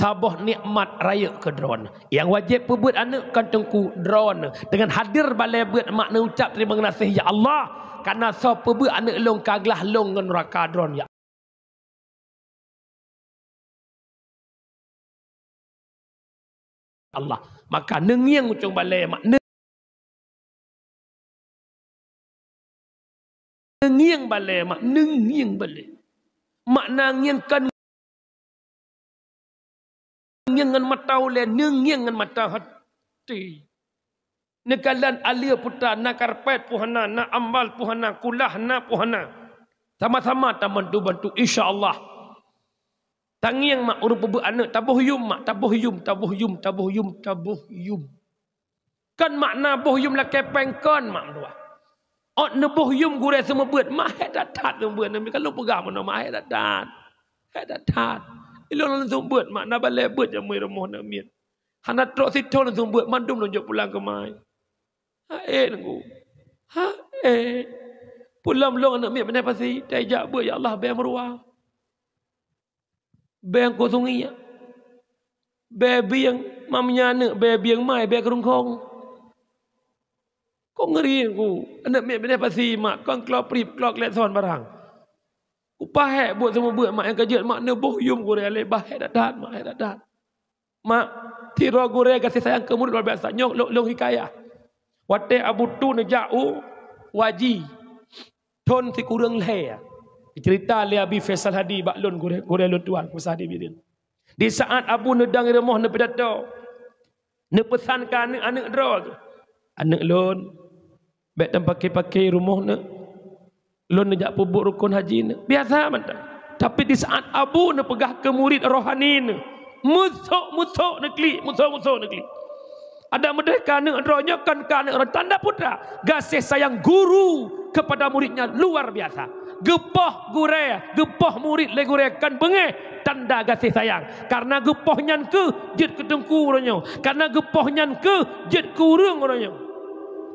saboh nikmat rayeuk keu droeneuh. Nyang wajéb peubeuet aneuk kan Teungku droeneuh. Dengan hadir balée beuet mak neucap terima geunaséh, "Ya Allah, kana soe peubeuet aneuk lôn ka glah lôn ngon nuraka droeneuh, ya Allah." Maka neungieng ucong balée mak, neu- Neungieng balée mak, neungieng balée. Makna ngieng kan ngieng ngon mata ulée, neungieng ngon mata hati. Neukalon aleue puta, na karpet pih hana, na ambal pih hana, kulah na pih hana. Sama-sama tabantu-bantu, insya Allah. Tangieng mak ureuëng peubeuet aneuk, taboh yum mak, taboh yum, taboh yum, taboh yum, taboh yum. Kon makna boh yum lakée péng kon mak meutuah. Ôt neuboh yum gurée seumeubeuet, mahé that-that seumeubeuet, neubi ka lôn peugah meunoe, mahé that-that. Hé that-that. Ilôn lôn seumeubeuet mak, na balée beuet jamui rumoh aneuk miet. Hana trok sithon lôn seumeubeuet, mandum lôn jok pulang keumai. Haé Teungku. Haé. Pulang lôn aneuk miet Banda Pasi, tajak beuet ya Allah, bée meuruwa. Bée keu sungiek. Bée bieng, mamnya aneuk bée bieng mai, bée keurungkong. Kok ngeri Teungku, aneuk miet Banda Pasi mak, kon kloe prip, kloe klekson barang. Kupahek buet seumeubeuet mak nyang keujeuet mak neuboh yum gurée lé, bah hé that-that mak, hé that-that. Mak, sidroe gurée gaséh sayang keu murit luar biasa. Nyoe lôn, lôn hikayah. Watée Abu Tu neujak u Waji, thon sikureueng lhée, geuceurita lé Abi Faisal Hadi bak lôn, gurée, gurée lôn tuan, Faisal Hadi Bireuen. Di saat Abu neudong i rumoh neupidato, neupeusan keu aneuk-aneuk droe geuh, "Aneuk lôn, bék tapaké-paké i rumoh neuh. Lôn neujak peubuet rukon haji neuh." Biasa mantong. Tapi di saat Abu neupeugah keu murit rohani neuh, musok-musok neuklik, musok-musok neuklik. Adak meudeh keu aneuk droe nyoe kon keu aneuk droe, tanda putra. Gaséh sayang guru kepada muridnya luar biasa. Geupoh gurée, geupoh murit lé gurée kon beungéh, tanda gaséh sayang. Karena geupoh nyan keuh jeuet keu teungku uroe nyoe. Karena geupoh nyan keuh jeuet keu ureuëng uroe nyoe.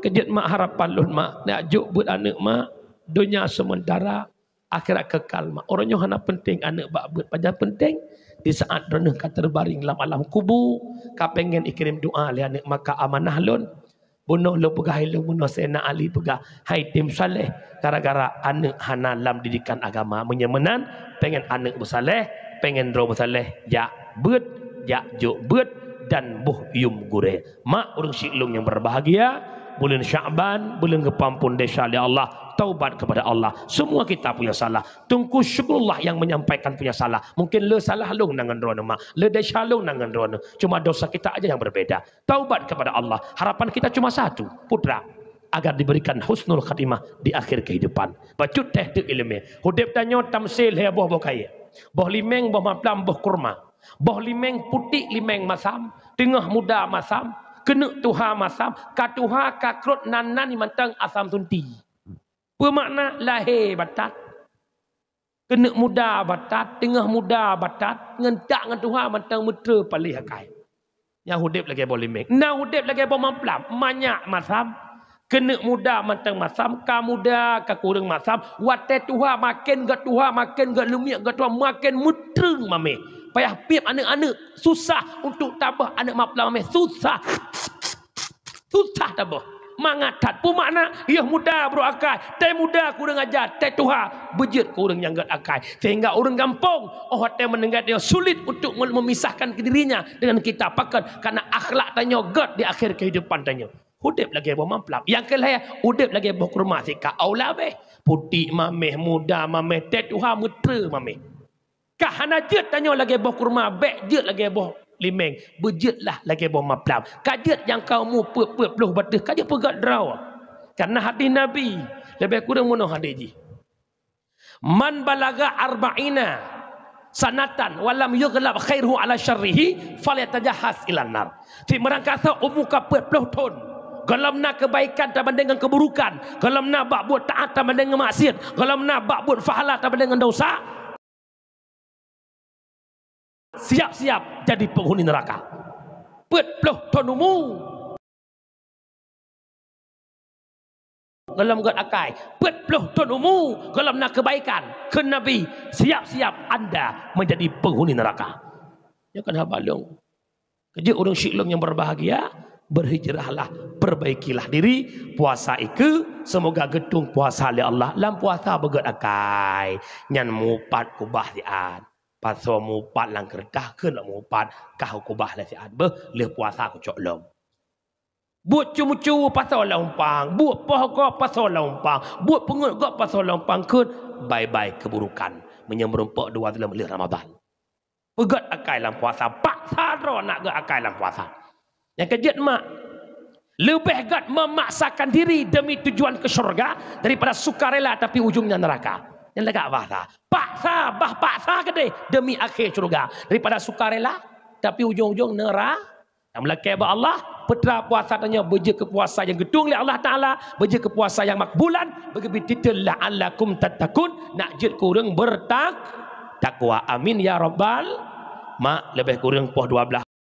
Keujeuet mak, harapan lôn mak, neujak jok beuet aneuk mak, donya seumeuntara, akhirat kekal mak. Uroe nyoe hana peunteng aneuk bak beuet, pajan peunteng di saat droeneuh ka teubaring lam alam kubu, ka pengen ikirém doa lé aneuk, maka amanah lôn. Bunoe lôn peugah ilôn, bunoe Saidina Ali peugah, hai tém saleh, gara-gara aneuk hana lam didikan agama. Meunyoe meunan, pengen aneuk beusaleh, pengen droe beusaleh, jak beuet, jak jok beuet, dan boh yum gurée. Mak ureuëng syik lôn nyang berbahagia, buleuen Syakban, buleuen geupeuampon desya lé Allah, taubat kepada Allah. Semua kita punya salah. Teungku Syukurullah yang menyampaikan punya salah. Mungkin le salah lôn na ngon droeneuh mak, le desya lôn na ngon droeneuh. Cuma dosa kita aja yang berbeda. Taubat kepada Allah. Harapan kita cuma satu, putra, agar diberikan husnul khatimah di akhir kehidupan. Bacut teh teuk ileumé. Udeb tanyoe tamsil lhée boh, boh kayée. Boh limeng, boh maplam, boh kurma. Boh limeng putik, limeng masam, teungoh muda masam, keuneuk tuha masam, ka tuha ka krot nan-nan mantong asam sunti. Peue makna lahé batat, keuneuk muda batat, teungoh muda batat, ngon tak ngon tuha mantong meuteue paléh akai. Nyang udeb lagée boh limeng, na udeb lagée boh maplam, manyak masam, Keuneuk muda mantong masam, ka muda ka kureueng masam, watée tuha maken gét tuha, maken gét leumiek gét tuha, maken meutreueng mameh. Payah piep aneuëk-aneuëk, susah untuk tabah aneuëk maplam mameh, susah. Susah tabah. Mangat that. Peue makna? Yôh muda brok akai, tée muda kureueng aja, tée tuha beujeuet keu ureuëng nyang gét akai. Sehingga ureuëng gampông, óh watée meuninggai nyoe sulit untuk mem-, memisahkan dirinya dengan kita. Pakon? Karena akhlak tanyoe gét di akhir kehidupan tanyoe. Udeb lagée boh maplam. Nyang keu lhée, udeb lagée boh kurma sika aula beh. Putik mameh, muda mameh, tée tuha meutreueng mameh. Ka hana jeuet tanyoe lagée boh kurma, bék jeuet lagée boh limeng, beujeuetlah lagée boh maplam. Ka jeuet nyang ka umu peuet-peuet ploh bateuh, ka jeuet peugét droe. Karena hadis Nabi, leubeh kureueng meunoe hadis jih. "Man balagha arba'ina sanatan wa lam yughlab khairuhu ala syarrihi falyatajahhaz ilan nar." Cit meurangkasoe umu ka peuet ploh thon, gohlom na keubaikan tabandeng ngon keuburukan, gohlom na bak buet taát tabandeng ngon maksiet, gohlom na bak buet pahala tabandeng ngon dosa, siap-siap jadi penghuni neraka. Peuet ploh thon umu gohlom gét akai, peuet ploh thon umu gohlom na keubaikan, kheun Nabi, siap-siap anda menjadi penghuni neraka. Nyoe kan haba lôn. Keu jeuet ureuëng syiek lôn nyang berbahagia, berhijrahlah, perbaikilah diri, puasa ikeue, semoga geutueng puasa lé Allah. Lam puasa beugét akai, nyan mupat kubah siat. Pasoe mupat lam keureutah, kheun lom mupat, kah kubah lé siat beuh, lheueh puasa kucok lom. Buet ceumeucue pasoe lam umpang, buet poh gob pasoe lam umpang, buet peungeuet gob pasoe lam umpang, kheun bye-bye keuburukan. Meunyoe meurumpok dua buleuen lheueh Ramadan. Peugét akai lam puasa, paksa droe nak gét akai lam puasa. Nyang keujeuet mak, leubeh gét memaksakan diri demi tujuan ke syurga daripada sukarela tapi ujungnya neraka. Nyang lagak bahasa, paksa, bah paksa keudeh demi akhé syurga daripada sukarela tapi ujung-ujung nera-, Nyang meulakée bak Allah, peutra puasa tanyoe beujeuet keu puasa nyang geutueng lé Allah Taala, beujeuet keu puasa nyang makbulan, beugeubi titel la'allakum tattaqun, nak jeuet keu ureuëng bertak-, takwa. Amin ya rabbal. Mak, leubeh kureueng poh dua blaih